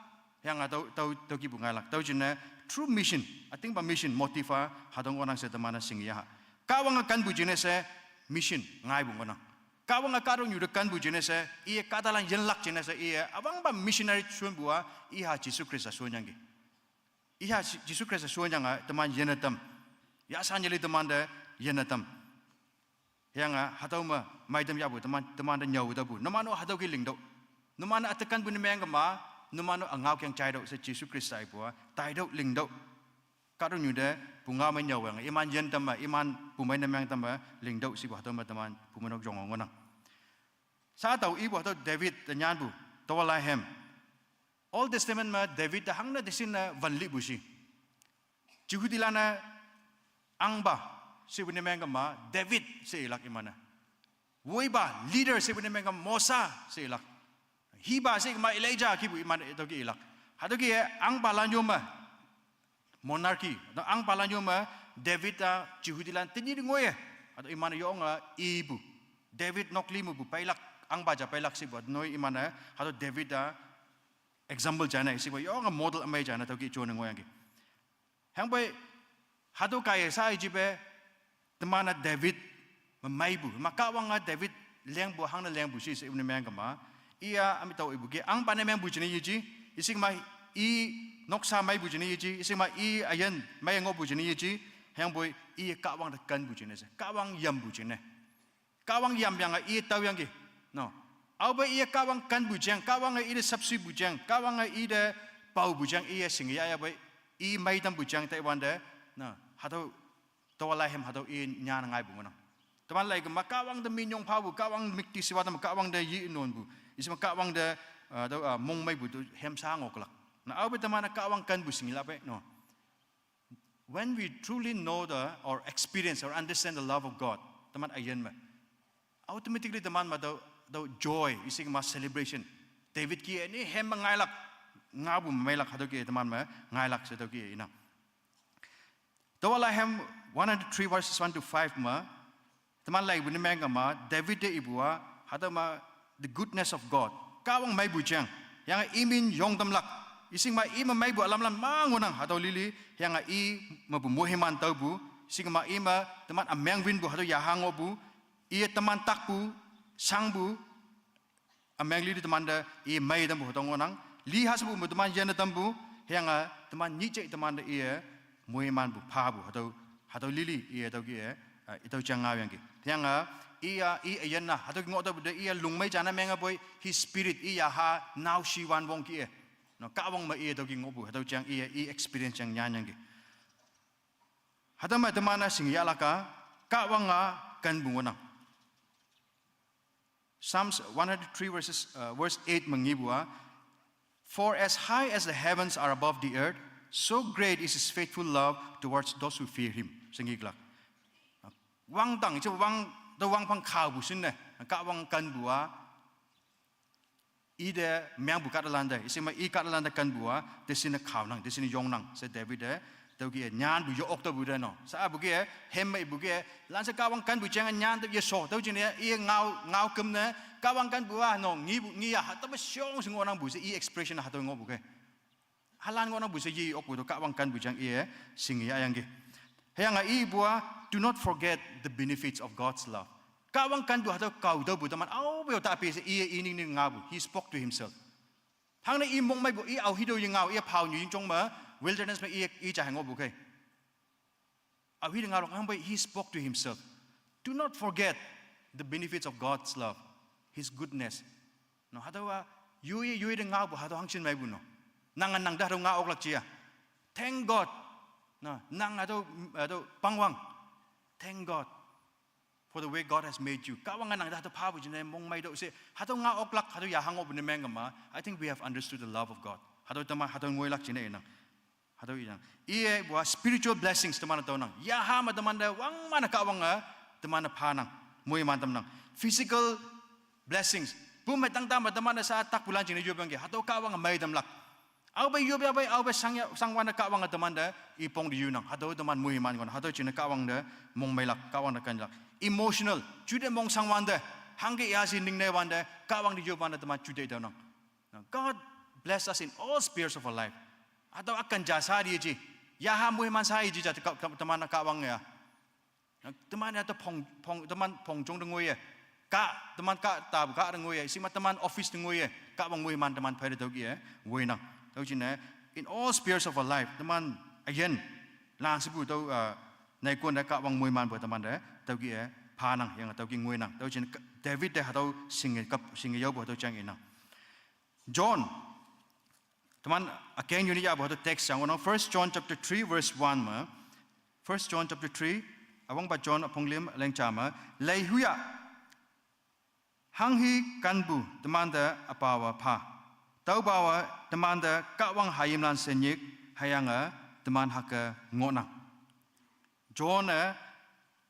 hüyange tüo, tüo, tüo kihpu ngailak. Tüo jingne true mission, ütingpa mission, motive-a, hatüo ngohnang she teman-e shinge yaha. Kahwange kenpu jingne she mission ngaipu ngohnang. Kahwange kahtoknyu te kenpu jingne she, iye kahtalan yinlak jingne she, iye üwangpa missionary shonpu-a, iha Jesu Khrista shonyangki. Iha Je-, Jesu Khrista shonyange teman yinne tam. Yashan yeli teman te yinne tam. Hüyange hatüo me meitam yahpu teman, teman te nyüo taopu. Numan-o hatüo ke lingtüoh. Numan-e üte kenpu ne meng kema, numan-o üngaokeng jaitüoh she Jesu Khrista ipu-a, taitüoh lingtüoh. Kahtoknyu te pungao me nyüoyange, iman yin tam me, iman pumei ne meng tam me lingtüoh shepu hatüo me teman bumeinok yong ngohnang. Sha tao ipu hatüo David te nyanpu, taowa lai hem. Old Testament me David te hangne te shinne wanlihpu shi. Jehudilan-e ahngpa shepu ne meng kema David she ilak iman-e. Woipa leader shepu ne meng kema Mosa she ilak. Hipa she kema Elijah kihpu iman-e tüoke ilak. Hatüoke ahngpalan yo me monarchy, hatüo ahngpalan yo me David-a Jehudilan tenyih te ngoiye. Hatüo iman-e yonge ipu. David nokli mepu peilak, ahngpa ja peilak shepu, hatüo noi iman-e, hatüo David-a example jane, shepu yonge model ümei jane, tüoke jone ngohyangki. Hüyangpoi, hatüo kaiye sha ijipe, teman-a David me meipu, ma Kahwange David lengpu, hangne lengpu shi she ne meng kema. Iya üme tao ipu ke, ahngpa ne mengpu jingne yeji, isi kema i noksa meipu jingne yeji, isi kema i üyin mei ngohpu jingne yeji, Hüyangpoi iye Kahwang te kenpu jingne she, Kahwang yampu jingne. Kahwang yamyange iye taoyangki. No. Aope iye Kahwang kenpu jeng, Kahwange ite sapshipu jeng, Kahwange ite paopu jeng iye shinge yahyapoi, i meitampu jeng taiwante, no, hatüo, tüowa lai hem hatüo i nyan ngaipu ngohnang. Teman lai kema Kahwang te minyong phapu, Kahwang müktishiwa tam, Kahwang te yi nonpu, isema Kahwang te, uh, tüo, uh, mongmeipu tu hemsha ngohlak. Na aope teman-e Kahwang kenpu shinglak pei, no. When we truly know the, or experience, or understand the love of God, teman üyin me, automatically teman me tüo, tüo joy, isema celebration. David kih-e ni hem me ngailak, ngaopu me meilak, hatüo kih-e teman me ngailak she tüo kih-e inang. Tüowa lai hem one hundred three verses one to five me, teman laipu ne meng kema, David te ipu-a, hatüo me the goodness of God, Kahwang meipu jeng, hüyange imin yongtamlak, isema ime meipu ülamlam ma ngohnang hatüo lili, hüyange i mepu moiman taopu, isema ime teman ümeng winpu hatüo yaha ngohpu, iye teman takpu, shangpu, ümeng lili temante i meitampu hatüo ngohnang, li hashepu me teman yinne tampu, hüyange teman nyih jei temante iye moimanpu phapu hatüo, hatüo lili iye tüo kih-e, uh, itüo jang ngaoyangki. Hüyange iya, i üyin-a hatüo ngoh taopu te iye lungmei jane mengepoi, his spirit, i yaha naoshiwan wong kih-e, no, Kahwang me iye tüo kih ngohpu hatüo jang iye i experience jang nyanyangki. Hatüo me teman-a shinge yahlak-a, Kahwang-a kenpu ngohnang. Psalms one hundred three verses, uh, verse eight me ngepu-a, For as high as the heavens are above the earth, so great is his faithful love towards those who fear him, she ngeklak. Wangdang, je wang, te wangphang khaopu shinne, Kahwang kenpu-a, ite mengpu kahtalante, isema i kahtalante kenpu-a, te shinne khaonang, te shinne yongnang she David-e tüo kih-e nyanpu yo-ok taopu te, no. Sha apu kih-e, hem meipu kih-e, lanshe Kahwang kenpu jeng nyan te yesho tüo jingne iye ngao, ngao küm ne, Kahwang kenpu-a, no, ngipu, ngi-a hatüopa shong she ngohnangpu she i expression hatüo ngohpu ke. Halan ngohnangpu she ye-okpu tüo Kahwang kenpu jang iye shinge yahyangki. Hüyange ipu-a, do not forget the benefits of God's love. Kahwang kenpu hatüo kao taopu teman aope-o ta pe she iye i ningning ngaopu, he spoke to himself. Hangne i mongmeipu, i aohi tüo ye ngao, i phao nyu yingjong me, wilderness me i, i ja hei ngohpu kei. Aohi te ngaolak hangpoi he spoke to himself. Do not forget the benefits of God's love, his goodness. No, hatüowa, yoi, yoi te ngaopu hatüo hangshin meipu no. Nange nang te hatüo ngao oklak jia. Thank God. No, nang hatüo, hatüo pangwang. Thank God for the way God has made you. Kahwange nang te hatüo phapu jingne mongmei tüoh she hatüo ngao oklak, hatüo yaha ngohpu ne meng kema, I think we have understood the love of God. Hatüo teman hatüo ngoilak jingne inang. Hatüo inang. Iye ipu-a spiritual blessings teman-e tüonang. Yaha me temante wangman-e Kahwange teman-e phanang, moiman tamnang. Physical blessings, pumei tangta me teman-e sha takpulan jingne yoppangki, hatüo Kahwange meitamlak. Aope yop yahpei, aope shang ya, shangwante Kahwange temante ipong te yunang, hatüo teman moiman ngohnang, hatüo jingne Kahwang te mongmeilak, Kahwang te kenlak. Emotional, jute mongshangwante, hangke yashi ningne wante, Kahwang te yopwante teman jute taonang. Now, God bless us in all spheres of our life. Hatüo üken ja sha yeji, yaha moiman sha yeji ja te ka, ka, teman-a Kahwang ya. Teman ya te phong, phong, teman phong jong te ngoiye. Kah, teman kah tapu kah te ngoiye. Isema teman office te ngoiye. Kahwang moiman teman phei te tüo kih-e woinang. Tüo jingne, in all spheres of our life, teman üyin lanshepu tüo, uh, neikonte Kahwang moimanpu temante tüo kih-e phanang, hüyange tüo kih ngoinang. Tüo jingne David te hatüo shinge kap, shinge yaopu hatüo jang inang. John, teman ükeng yuni yahpu hatüo text jang ngohnang, First John chapter three verse one me. First John chapter three, üwangpa John üpong lim leng ja me, leihuya, hanghi kenpu temante üpawe pha. Tüopawe temante Kahwang hayimlan she nyik, hüyange teman hüke ngohnang. John-e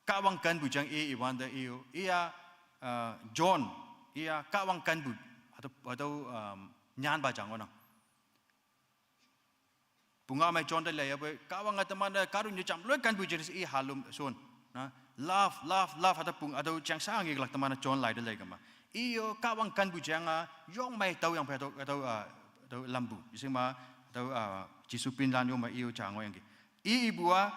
Kahwang kenpu jang i, iwante i-o, iya, uh, John, iya Kahwang kenpu, hatüo, hatüo, um, nyanpa jang ngohnang. Pungao mei John te leiyapoi, Kahwange temante kahtoknyu jam loi kenpu jingne she i halüm shon. Na, love, love, love, hatüo pung, hatüo jang sha ngeklak teman-e John lai te lei kema. I-o Kahwang kenpu jang-a, yongmei tüoyangphei hatüo, hatüo, uh, hatüo lampu. Isema, hatüo, uh, Jesu pinlan yo me i-o ja ngohyangki. I ipu-a,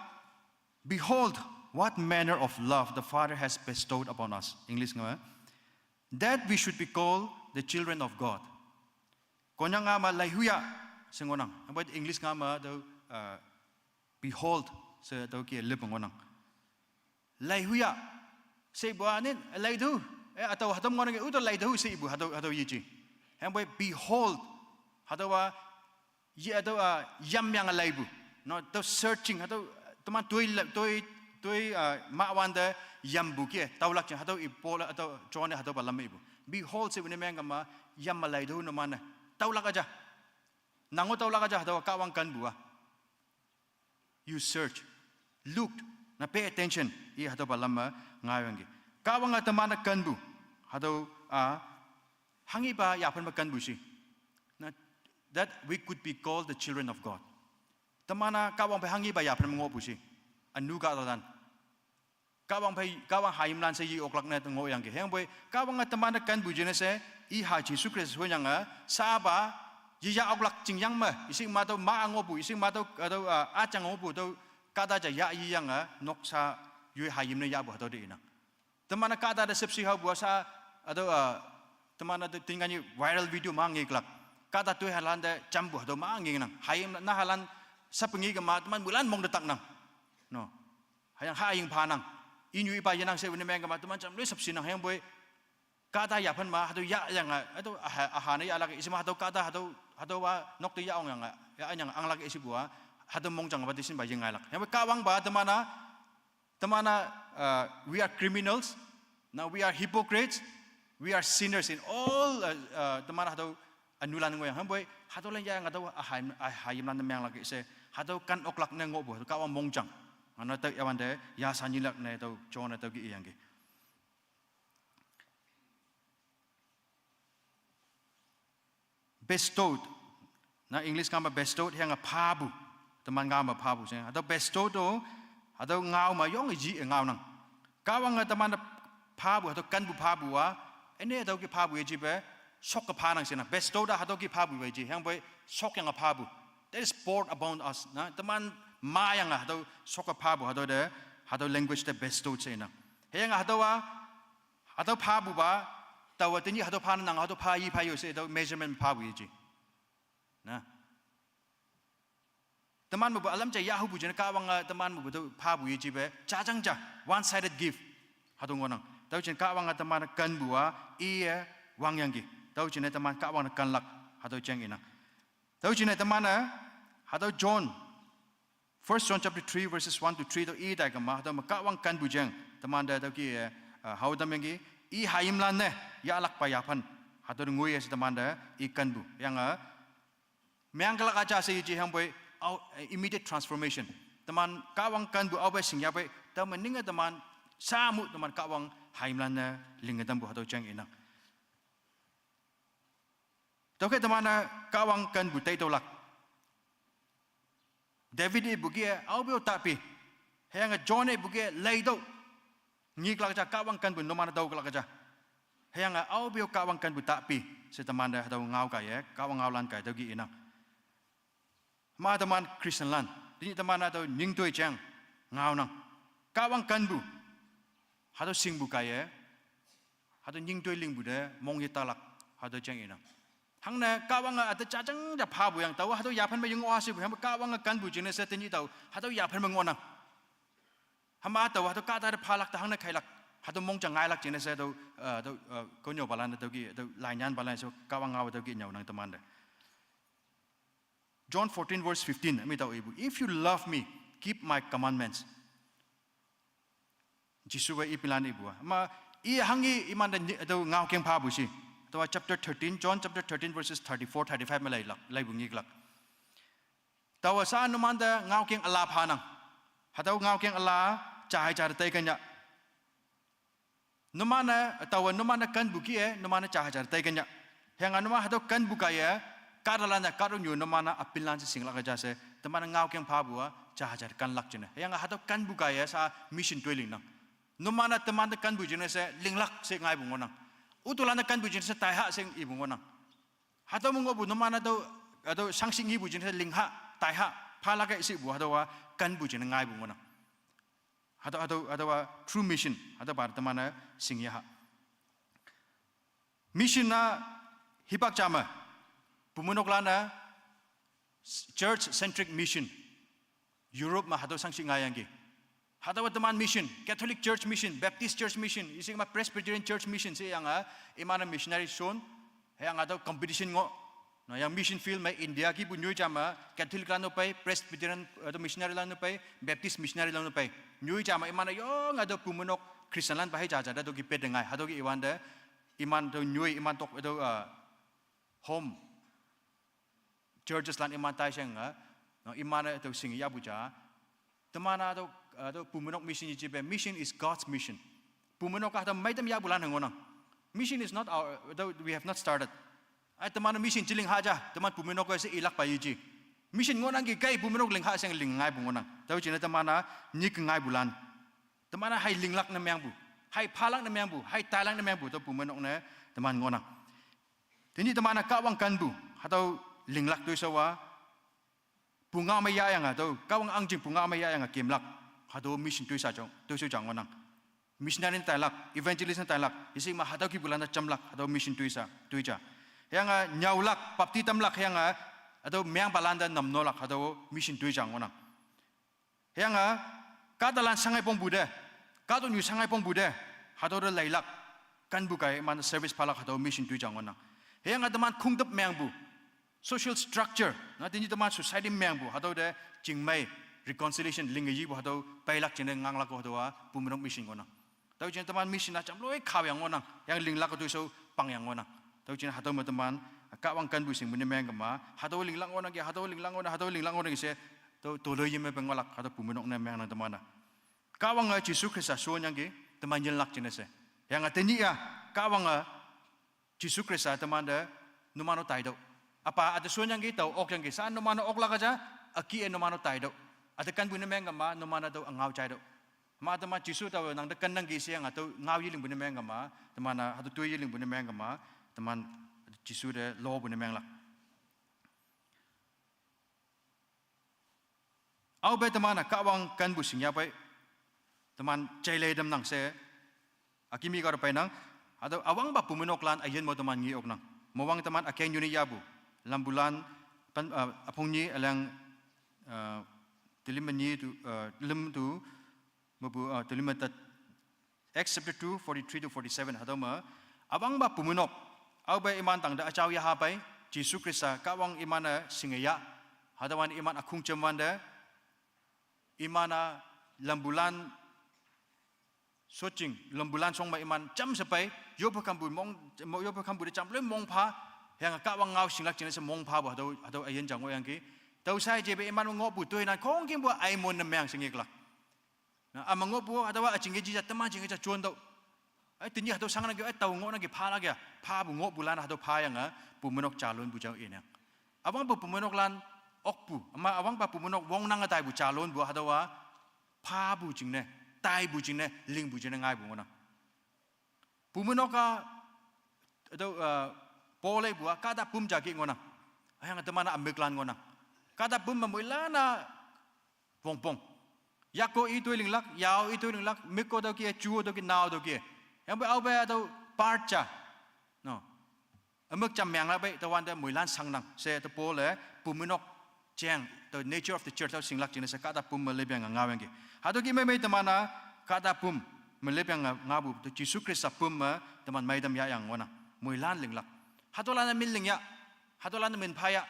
Behold, what manner of love the Father has bestowed upon us. English nge, that we should be called the children of God. Konyak nga me leihuya she ngohnang. Hüyangpoi English nga me tüo, uh, behold she hatüo ke lüp ngohnang. Leihuya. Shepu a nin, leitüoh. Eh, hatüo, hatüo ngohnang ke, uto leitüoh shepu, hatüo, hatüo yeji. Hüyangpoi behold. Hatüowa, ye hatüo, ah, yamyange leipu. No, tüo searching, hatüo, teman toi le-, toi, toi, ah, mah wante yampu ke, tüolak jing, hatüo ipo la, hatüo John-e hatüopa lam ipu. Behold, shepu ne meng kama, yam me leitüoh numan-e. Tüolak aja. Nang-o tüolak aja, hatüowa Kahwang kenpu a. You search, looked, na pay attention, i hatüopa lam me ngaoyangki. Kahwange teman-e kenpu, hatüo, ah, hanghipa yaphan me kenpu shi. Na, that we could be called the children of God. Teman-a Kahwang phei hanghipa yaphan me ngohpu shi. Ünu kahtalan. Kahwang phei, Kahwang hayimlan she ye oklak ne ngohyangki. Hüyangpoi, Kahwange teman-e kenpu jingne she, iha Jesu Khrista shonyange, sapa, ye yah oklak jingyang me, ising ma tüo ma ngohpu, ising ma tüo, hatüo, ah, ajang ngohpu, tüo, kahta ja yah yeyange, noksa, yoi hayim ne yahpu hatüo te inang. Teman-e kahta te shüpshe haopu sa, hatüo, ah, teman-e te tingkani viral video ma ngeklak. Kahta toi halan te jampu hatüo ma ngenang. Hayim nahalan shüp nge kema, teman moilan mong te taknang. No. Hüyange haying phanang. Inyu ipa yenang shepu ne meng kema, teman jam loi shüpshenang hüyangpoi. Kahta yaphan ma, hatüo yahyange, hatüo aha, aha ne yahlak, ishe ma hatüo kahta, hatüo, hatüowa nok te yah ongyange, yahyange anglak ishepu a, hatüo mongjang pa te shinpa yengailak. Hüyangpoi Kahwangpa teman-a, teman-a, uh, we are criminals, now we are hypocrites, we are sinners in all, uh, uh, teman-a hatüo ünulan ngohyang. Hüyangpoi, hatüolan yahyange hatüo aha, aha hayimlan ne menglak she, hatüo ken oklak ne ngohpu, hatüo Kahwang mongjang. Ngana tüo yawante, ya sanyilak ne tüo, John-e tüo ke iyangki. Bestowed. Na English ngao me bestowed, hüyange phapu. Teman ngao me phapu she. Hatüo bestowed-o, hatüo ngao me yonge ji ngaonang. Kahwange teman-e phapu, hatüo kenpu phapu a, üne hatüo ke phapu yeji pe, shokke phanang shenang. Bestowed a hatüo ke phapu yeji, hüyangpoi shokyange phapu. That is poured upon us. Na, teman mayange hatüo shokke phapu, hatüo te, hatüo language te bestowed shenang. Hüyange hatüowa, hatüo phapupa, taowa tenyih hatüo phanang, hatüo pha yi pha yo she, hatüo measurement phapu yeji. Na. Teman mepu ülam ja yahhupu jingne Kahwange teman mepu tüo phapu yeji pe, jajang ja, one-sided gift. Hatüo ngohnang. Tüo jingne Kahwange teman kenpu a, iye wangyangki. Tüo jingne teman Kahwang-e kenlak. Hatüo jeng inang. Tüo jingne teman-e, hatüo John, First John chapter three verses one to three tüo i tai kema, hatüo me Kahwang kenpu jeng, temante tüo ke, eh, hao tamyangki, i hayimlan ne, yahlakpa yaphan, hatüo ngoiye she temante, i kenpu. Hüyange, mengkelak aja she yeji hüyangpoi, ao, eh, immediate transformation. Teman Kahwang kenpu aope shingyahpei, tüome ninge teman, samu teman Kahwang hayimlan ne, linge tampu hatüo jeng inang. Tüokhei teman-e Kahwang kenpu taitüolak. David ipu ke aope-o tahpi. Hüyange John ipu ke leitüoh. Ngeklak ja Kahwang kenpu numan-e tüoklak ja. Hüyange aope-o Kahwang kenpu tahpi. She temante hatüo ngao kaiye, Kahwang ngaolan kai tüo ke inang. Ma teman Christianlan, tenyih teman hatüo nyingtoi jeng ngaonang. Kahwang kenpu, hatüo shingpu kaiye, hatüo nyingtoi lingpu te mong yetalak, hatüo jeng inang. Hangne Kahwange hatüo jajang ja phapu yang, taowa hatüo yaphan me yengoh hashepu, hüyangpoi Kahwange kenpu jingne she tenyih tao, hatüo yaphan me ngohnang. Hüma taowa hatüo kahta te phalak te hangne khailak, hatüo mongjang ngailak jingne she hatüo, eh, hatüo, eh, konnyüopalan tüo ke, hatüo lainyanpalan she Kahwang ngao tüo ke nyüonang temante. John fourteen verse fifteen, mi tao ipu, If you love me, keep my commandments. Jesuwe ipilan ipu a. Ma, i hanghi imante nyi-, tüo ngaokeng phapu shi. Tüowa chapter thirteen, John chapter thirteen verses thirty-four, thirty-five me leilak, leipu ngeklak. Taowa sa numante ngaokeng üla phanang. Hatüo ngaokeng üla, jahei ja te teiken ya. Numan-e, taowe numan-e kenpu kih-e, numan-e jahei ja te teiken ya. Hüyange numan hatüo kenpu kaiye, kahtalan-e kahtoknyu numan-a üpinlan she shinglak ja she, teman-e ngaokeng phapu a, jahei ja te kenlak jingne. Hüyange hatüo kenpu kaiye sa mission toi lingnang. Numan-e temante kenpu jingne she linglak she ngaipu ngohnang. Utolan-e kenpu jingne she taiha she ipu ngohnang. Hatüo me ngohpu numan-e tüo, hatüo shangshih ngepu jingne she lingha, taiha, phalak-e shepu, hatüowa kenpu jingne ngaipu ngohnang. Hatüo, hatüo, hatüowa true mission, hatüopa teman-e shingyaha. Mission-a hipak ja me, pumeinoklan-e church centric mission. Europe ma hatüo shangshi ngaiyangki. Hatüowa teman mission, Catholic Church mission, Baptist Church mission, isikma Presbyterian Church mission she yange, iman-e missionary shon, hüyange hatüo competition ngoh. No, yang mission field me India kihpu nyoi ja me Catholic lan-o pei, Presbyterian, hatüo missionary lan-o pei, Baptist missionary lan-o pei. Nyoi ja me iman-e yonge hatüo pumeinok Christian lan pa hei ja ja te hatüo ki pet ngai, hatüo ki iwante, iman tüo nyoi, iman tok, hatüo, uh, home churches lan iman taisheng, ah, no, iman-e tüo shing yahpu ja. Teman-a tüo, ah, tüo pumeinok mission yeji pe. Mission is God's mission. Pumeinok-a hatüo meitam yahpulan ngohnang. Mission is not our, tüo, we have not started. Ai, teman mission jiling ha ja, teman pumeinok-e she ilakpa yeji. Mission ngohnangki kei pumeinok ling ha sheng ling ngaipu ngohnang. Tüo jingne teman-a nyik ngaipulan. Teman-a hei linglak ne mengpu, hei phalak ne mengpu, hei tailak ne mengpu, tüo pumeinok ne teman ngohnang. Tenyih teman-a Kahwang kenpu, hatüo linglak toishao-a, pungao me yahyange, tüo Kahwang ahngjing pungao me yahyange kemlak, hatüo mission toisha jong, toishao ja ngohnang. Missionary ne tailak, evangelist ne tailak, isikma hatüo kihpulan-e jamlak, hatüo mission toisha, toija. Hüyange nyüolak, bapti tamlak, hüyange, hatüo mengpalan te namnolak, hatüo mission toija ngohnang. Hüyange, kahtalan shangai pongpu te, kahtoknyu shangai pongpu te, hatüo te leilak, kenpu kaiye iman service phalak, hatüo mission toija ngohnang. Hüyange teman khongtüp mengpu, social structure, na tenyih teman society mengpu, hatüo te chingmei, reconciliation, linge yipu hatüo peilak jingne nganglak-o hatüowa pumeinok mission ngohnang. Tüo jingne teman mission-a jamloi khaoyang ngohnang, yang linglak-o toishao pangyang ngohnang. Tüo jingne hatüo me teman, Kahwang kenpu shingpu ne mengkema, hatüo linglak ngohnangki, hatüo linglak ngohnang, hatüo linglak ngohnangki she, tüo toloi yeme pe ngohlak, hatüo pumeinok ne mengnang teman-a. Kahwange Jesu Khrista shonyangki, teman yinlak jingne she. Hüyange tenyih-a, Kahwange Jesu Khrista temante numan-o taitüoh. Üpa üte shonyangki tao okyangki sha numan-o oklak ja, üki-e numan-o taitüoh. Üte kenpu ne mengkema, numan-a tüo üngao jaitüoh. Ma teman Jesu tao nangte kennangki sheyange tüo ngao yelingpu ne mengkema, teman-a hatüo toi yelingpu ne mengkema, teman Jesu te lopu ne menglak. Aope teman-a Kahwang kenpu shingyah pei, teman jailei tamnang she, ükimi kar peinang, hatüo üwangpa pumeinoklan üyin mo teman nge oknang. Mowang teman ükeng yuni yahpu, Lampulan, pen, uh, üpong nyi üleng, uh, telim me nyi tu, uh, lüm tu, mepu, uh, telim me tet, Acts chapter two, forty-three to forty-seven, hatüo me, üwangpa pumeinok, aope iman tangte üjao yaha pei, Jesu Khrista Kahwang iman-e shinge yah, hatüowan iman ükhong jemwante, iman-a lampulan, shotjing, lampulan shong me iman jamshe pei, yoppe kampu mong, mo-, yoppe kampu te jamloi mong pha, hüyange Kahwang ngao shinglak jingne she mong phapu, hatüo, hatüo üyin ja ngohyangki. Tüo shai jepe iman ngohpu toinan khongkümpu aimon ne meng she ngeklak. Na, üme ngohpu, hatüowa üjingke jija, teman jingke ja jontüoh. Ai, tenyih hatüo shangnangki, ai, tao ngohnangki phalak ya, phapu ngohpulan hatüo phayange, pumeinok jalonpu jao inang. Üwangpa pumeinoklan okpu, üma üwangpa pumeinok wongnange taipu jalonpu hatüowa, phapu jingne, taipu jingne, lingpu jingne ngaipu ngohnang. Pumeinok-a, hatüo, uh, Paul-e ipu-a, kahta püm ja ki ngohnang. Hüyange teman-a ümiklan ngohnang. Kahta püm me moilan-a wongpong. Yak-o i toi linglak, yao i toi linglak, mik-o tüo ki, ju-o tüo ki, nao tüo ki. Hüyangpoi aope hatüo part ja. No. Ümük jam menglak pei, tüowante moilan shangnang she, tüo Paul-e pumeinok jeng, the nature of the church, tüo shinglak jingne she kahta püm me lepyange ngaoyangki. Hatüo ki mei mei teman-a, kahta püm me lepyange ngaopu, tüo Jesu Khrista püm me teman meitam yahyang ngohnang. Moilan linglak. Hatüolan-e min ling yah. Hatüolan-e min pha yah.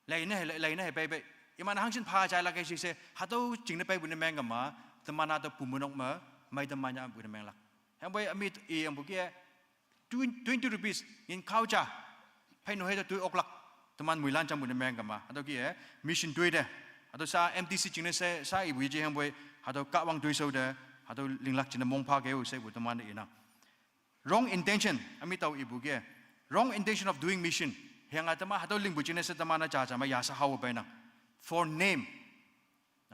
Leine he, le-, leine he pei pei. Iman hangshin pha jailak-e shi she, hatüo jingne peipu ne mengkema, teman-a tüo pumeinok me, meitam manyahpu ne menglak. Hüyangpoi ümit iyangpu ki-e, twen-, twenty rupees, ngin khao ja. Phei no he te toi oklak. Teman moilan jampu ne mengkema. Hatüo ki-e, mission toi te. Hatüo sha M T C jingne she, sha ipu yeji hüyangpoi, hatüo Kahwang toishao te, hatüo linglak jingne mong pha keo shepu teman-e inang. Wrong intention, ümit tao ipu ki-e. Wrong intention of doing mission. Hüyange teman hatüo lingpu jingne she teman-a ja ja me yasha hao peinang. For name.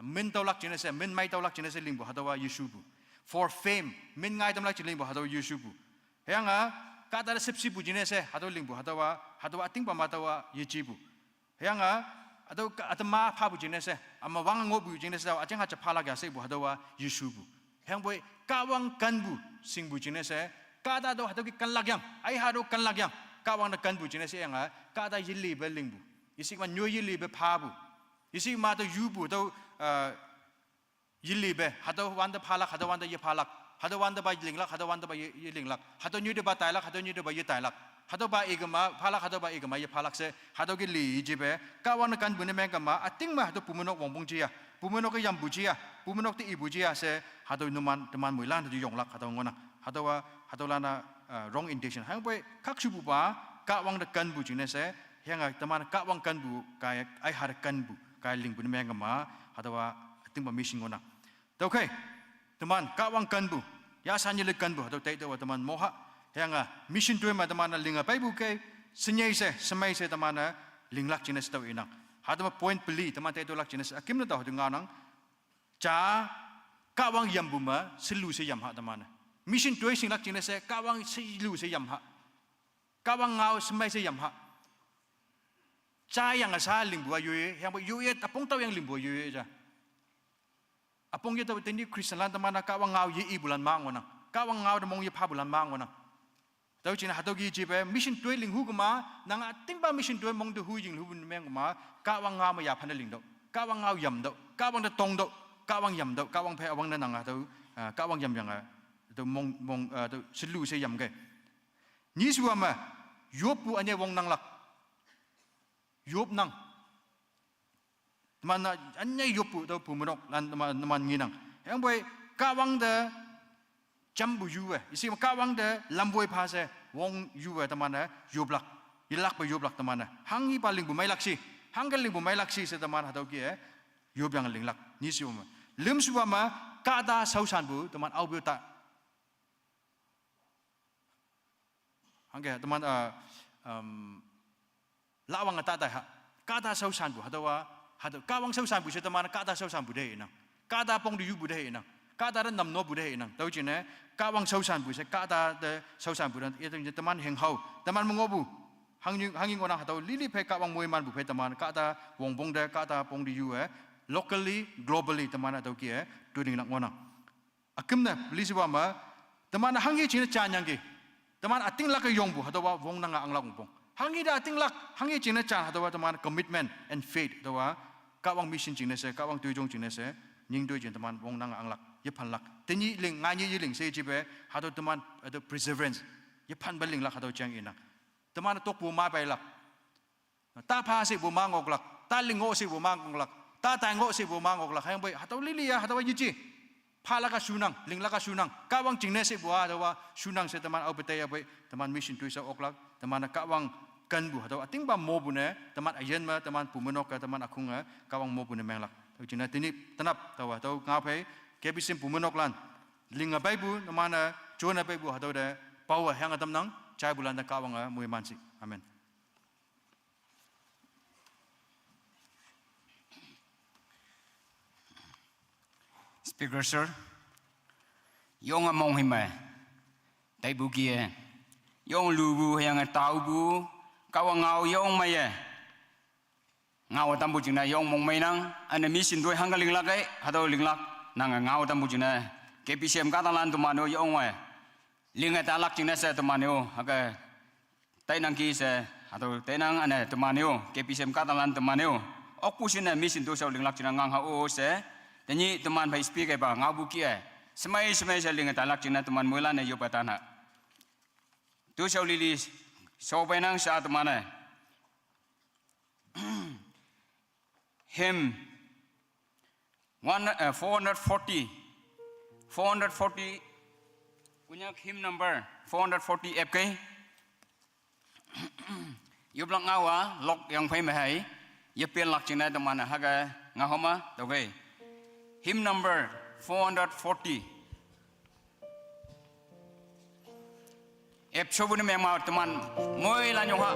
Min tüolak jingne she, min mei tüolak jingne she lingpu hatüowa yeshupu. For fame, min ngai tamlak jingne lingpu hatüowa yeshupu. Hüyange, kahta te shüpshipu jingne she, hatüo lingpu hatüowa, hatüowa ütingpa ma tüowa yejipu. Hüyange, hatüo ka-, ütam ma phapu jingne she, üma wang ngohpu jingne she, tao üjing ha ja phalak ya shepu hatüowa yeshupu. Hüyangpoi, Kahwang kenpu, shingpu jingne she, kahta tüo hatüo ki kenlak yang, ai hatüo kenlak yang, Kahwang te kenpu jingne she hüyange, kahta yelipe lingpu. Isikma nyoi yelipe phapu. Isi ma to yupu to, uh, yilibe, hatüo wante phalak, hatüo wante yephalak, hatüo wante pa linglak, hatüo wante pa ye, yelinglak, hatüo nyu te pa tailak, hatüo nyu te pa yetailak, hatüo pa ikema phalak, hatüo pa ikema yephalak she, hatüo ke li jipe, Kahwang ne kenpu ne meng kema, üting me hatüo pumeinok wongpong jiya, pumeinok ke yampu jiya, pumeinok te ipu jiya she, hatüo numan, teman moilan hatüo yonglak, hatüo ngohnang, hatüowa, hatüolan-a, uh, wrong intention. Hangpoi khakshupu pa, Kahwang te kenpu jingne she, hüyange teman Kahwang kenpu, kai, ai ha te kenpu, kai lingpu ne meng kema, hatüowa, ütingpa mission ngohnang. Tüokhei, teman Kahwang kenpu, yashan yele kenpu, hatüo taitüowa teman moha, hüyange mission toi me teman-e linge peipu kei, shenyei she, shemei she teman-e linglak jingne she tüo inang. Hatüo me point peli, teman taitüolak jingne she, üküm ne tao hatüo ngaonang, ja, Kahwang yampu me, shelu she yam ha teman-e. Mission toi shinglak jingne she, Kahwang shelu she yam ha. Kahwang ngao shemei she yam ha. Jayange sha lingpu-a yoye, hüyangpoi yoye, üpong tao yang lingpu-a yoye ja. Üpong ye tao tenyih Christianlan teman-a Kahwang ngao ye-ipulan ma ngohnang. Kahwang ngao te mong yephapulan ma ngohnang. Tüo jingne hatüo ke jipe mission toi linghu kema, nang ütingpa mission toi mong te hu yinghupu ne meng kema, Kahwang ngao me yaphan te lingtüoh, Kahwang ngao yamtüoh, Kahwang te tongtüoh, Kahwang yamtüoh, Kahwang phei üwangne nang hatüo, uh, Kahwang yamyange, tüo mong, mong, uh, tüo shelu she yamkei. Nyishuwa me, yoppu ünyei wongnanglak. Yopnang. Teman-a ünyei yoppu tüo pumeinoklan teman, teman ngenang. Hüyangpoi Kahwang te jampu yuwe, isi me Kahwang te lamwoi pha she wong yuwe teman-e yoplak. Yelakpe yoplak teman-e. Hanghipa lingpu meilak shi, hangke lingpu meilak shi she teman hatüo ke, yopyange linglak. Nyishuwa me. Lümshuwa me, kahta shaoshanpu teman aope-o ta Hangke teman, uh, um, lahwange ta tai ha. Kahta shaoshanpu, hatüowa, hatüo Kahwang shaoshanpu she teman kahta shaoshanpu te inang. Kahta pong te yupu te inang. Kahta te namnopu te inang. Tüo jingne, Kahwang shaoshanpu she, kahta te shaoshanpu te, yete teman hünghao, teman me ngohpu. Hangyin, hangyin ngohnang hatüo lili phei Kahwang moimanpu phei teman kahta wongpong te, kahta pong te yu-e, locally, globally, teman hatüo ke, toilinglak ngohnang. Üküm ne, peli shewa me, teman hanghe jingne janyangki. Teman ütinglak-e yongpu, hatüowa wongnange anglak wongpong. Hanghe te ütinglak, hanghe jingne jan, hatüowa teman commitment and faith, hatüowa Kahwang mission jingne she, Kahwang toijong jingne she, nying toi jing teman wongnange anglak, yephanlak. Tenyih ling, nganyih yeling she jipe, hatüo teman, hatüo perseverance, yephanpe linglak hatüo jang inang. Teman tokpu ma peilak. Ta pha shepu ma ngohlak, ta ling ngoh shepu ma ngohlak, ta tai ngoh shepu ma ngohlak, hüyangpoi hatüo lili-a, hatüowa yeji. Phalak-a shunang, linglak-a shunang, Kahwang jingne shepu-a, hatüowa shunang she teman aope teiyapoi, teman mission toishao oklak, teman-e Kahwang kenpu, hatüo ütingpa mopu ne, teman üyin me, teman pumeinok-e, teman ükhunge, Kahwang mopu ne menglak. Tüo jingne tenyih tenap, taowa, tüo ngaophei, K B C M pumeinoklan, linge peipu, teman-e, jone peipu, hatüo te, paowe hüyange tamnang, jaipulan te Kahwange moiman shi. Amen. Speaker sir, yonge mong hime, taipu kie, yong lupu hüyange taopu, Kahwang ngao yong meiye. Ngao tampu jingne yong mongmeinang, üne mission toi hangke linglak-e, hatüo linglak, nange ngao tampu jingne, K B C M kahtalan teman-o yong-e. Linge talak jingne she teman-o, hüke, tainangki she, hatüo tainang üne teman-o, K B C M kahtalan teman-o. Okpu shinne mission toishao linglak jingne ngang ha-o she, tenyih teman phei speak-e pa ngaopu kih-e. Shemei shemei she linge talak jingne teman moilan-e yoppe tan ha. Toishao lili, shao peinang sha teman-e. Hymn one, uh, four hundred forty. Four hundred forty. Konyak hymn number four hundred forty F K. Yoplak ngaowa, lok yangphei me hei. Yepenlak jingne teman-e hüke ngao homa, tüokhei. Hymn number four hundred forty. Ep shobu ne mengma teman, moilan yong ha.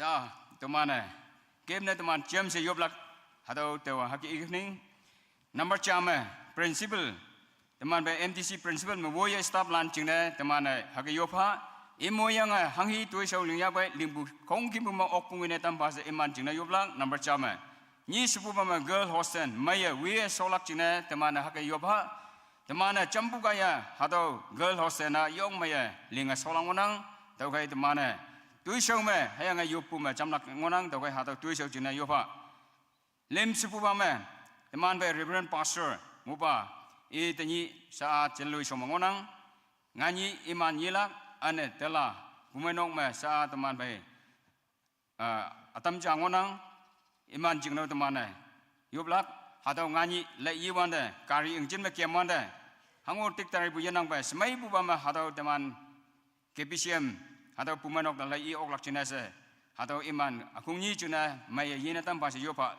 Ya, teman-e. Kem ne teman jam she yoplak. Hatüo taowa hüke evening. Number ja me, principal. Teman phei M T C principal me woiye staff lan jingne teman-e hüke yoppha. Imoyange hanghi toishao lingyahpei lingpu khongkümpu me okpung ine tampha she iman jingne yoplak. Number ja me. Nyi shepupa me girl hostel meiye wiye sholak jingne teman-e hüke yoppha. Teman-e jampu kaiye hatüo girl hostel na yong meiye linge sholak ngohnang. Tüokhei teman-e toishao me hüyange yoppu me jamlak ngohnang. Tüokhei hatüo toishao jingne yoppha. Lüm shepupa me, teman phei Reverend Pastor, mupa, i tenyih sha-a jinloi shong me ngohnang, nganyih iman yelak, üne tela, pumeinok me sha-a teman phei, ah, ütam ja ngohnang, iman jingne teman-e, yoplak, hatüo nganyih lei iwante, gari engine me kemwante, hango tik taripu yenangpe, shemeipupa me hatüo teman K B C M, hatüo pumeinok te lei i oklak jingne she. Hatüo iman, ükhong nyi jingne, meiye yine tampha she yoppha.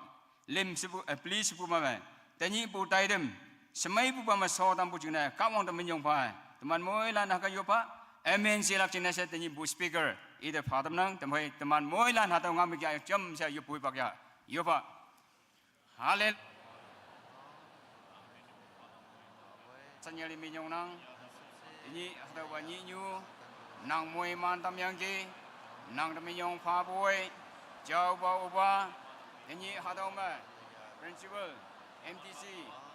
Lüm shepu, eh, peli shepupa me. Tenyihpu taitam, shemeipupa me sho tampu jingne, Kahwang te minyong pha. Teman moilan hüke yoppha. Amen shelak jingne she tenyihpu speaker, ite pha tamnang, temphei teman moilan hatüo ngao me kya jam she yoppu pak ya. Yoppha. Hallel-, Sanyali minyong nang. Tenyih hatüopa nyihnyu. Nang moiman tamyangki. Nang te minyong phapoi. Jaopa opa. Tenyih hatüo me. Principal, M T C,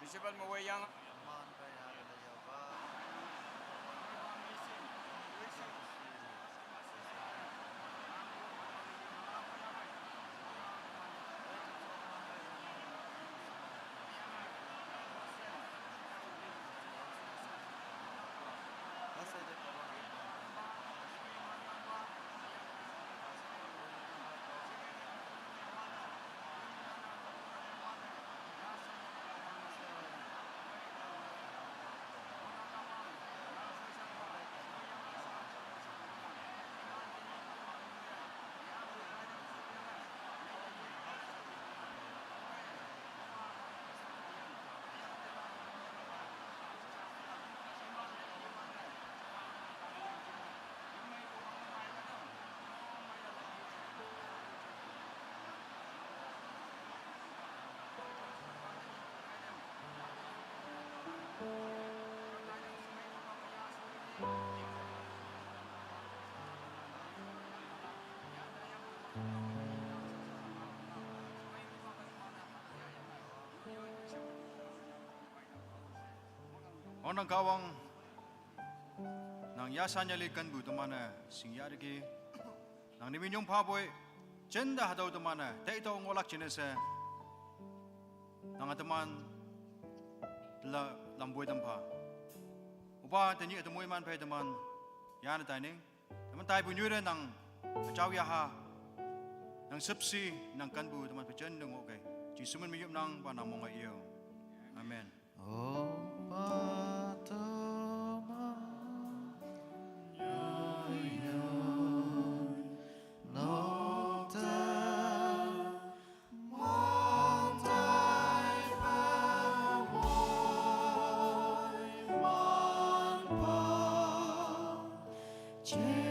principal me woiyang. Onang Kahwang, nang yasanyali kenpu teman-e shingyah teki. Nang te minyong phapoi, jinte hatüo teman-e, taitüoh ngohlak jingne she. Nange teman la lampoi tampha. Opa, tenyih te moiman phei teman, yane taining. Teman taipu nyuite nang, jao yaha. Nang shüpshe, nang kenpu teman phei jinte ngohkei. Jesu min me yopnang pa nang monge yo. Amen. Opa teman, ya, ya, nokte, mantai pe, moiman pa, je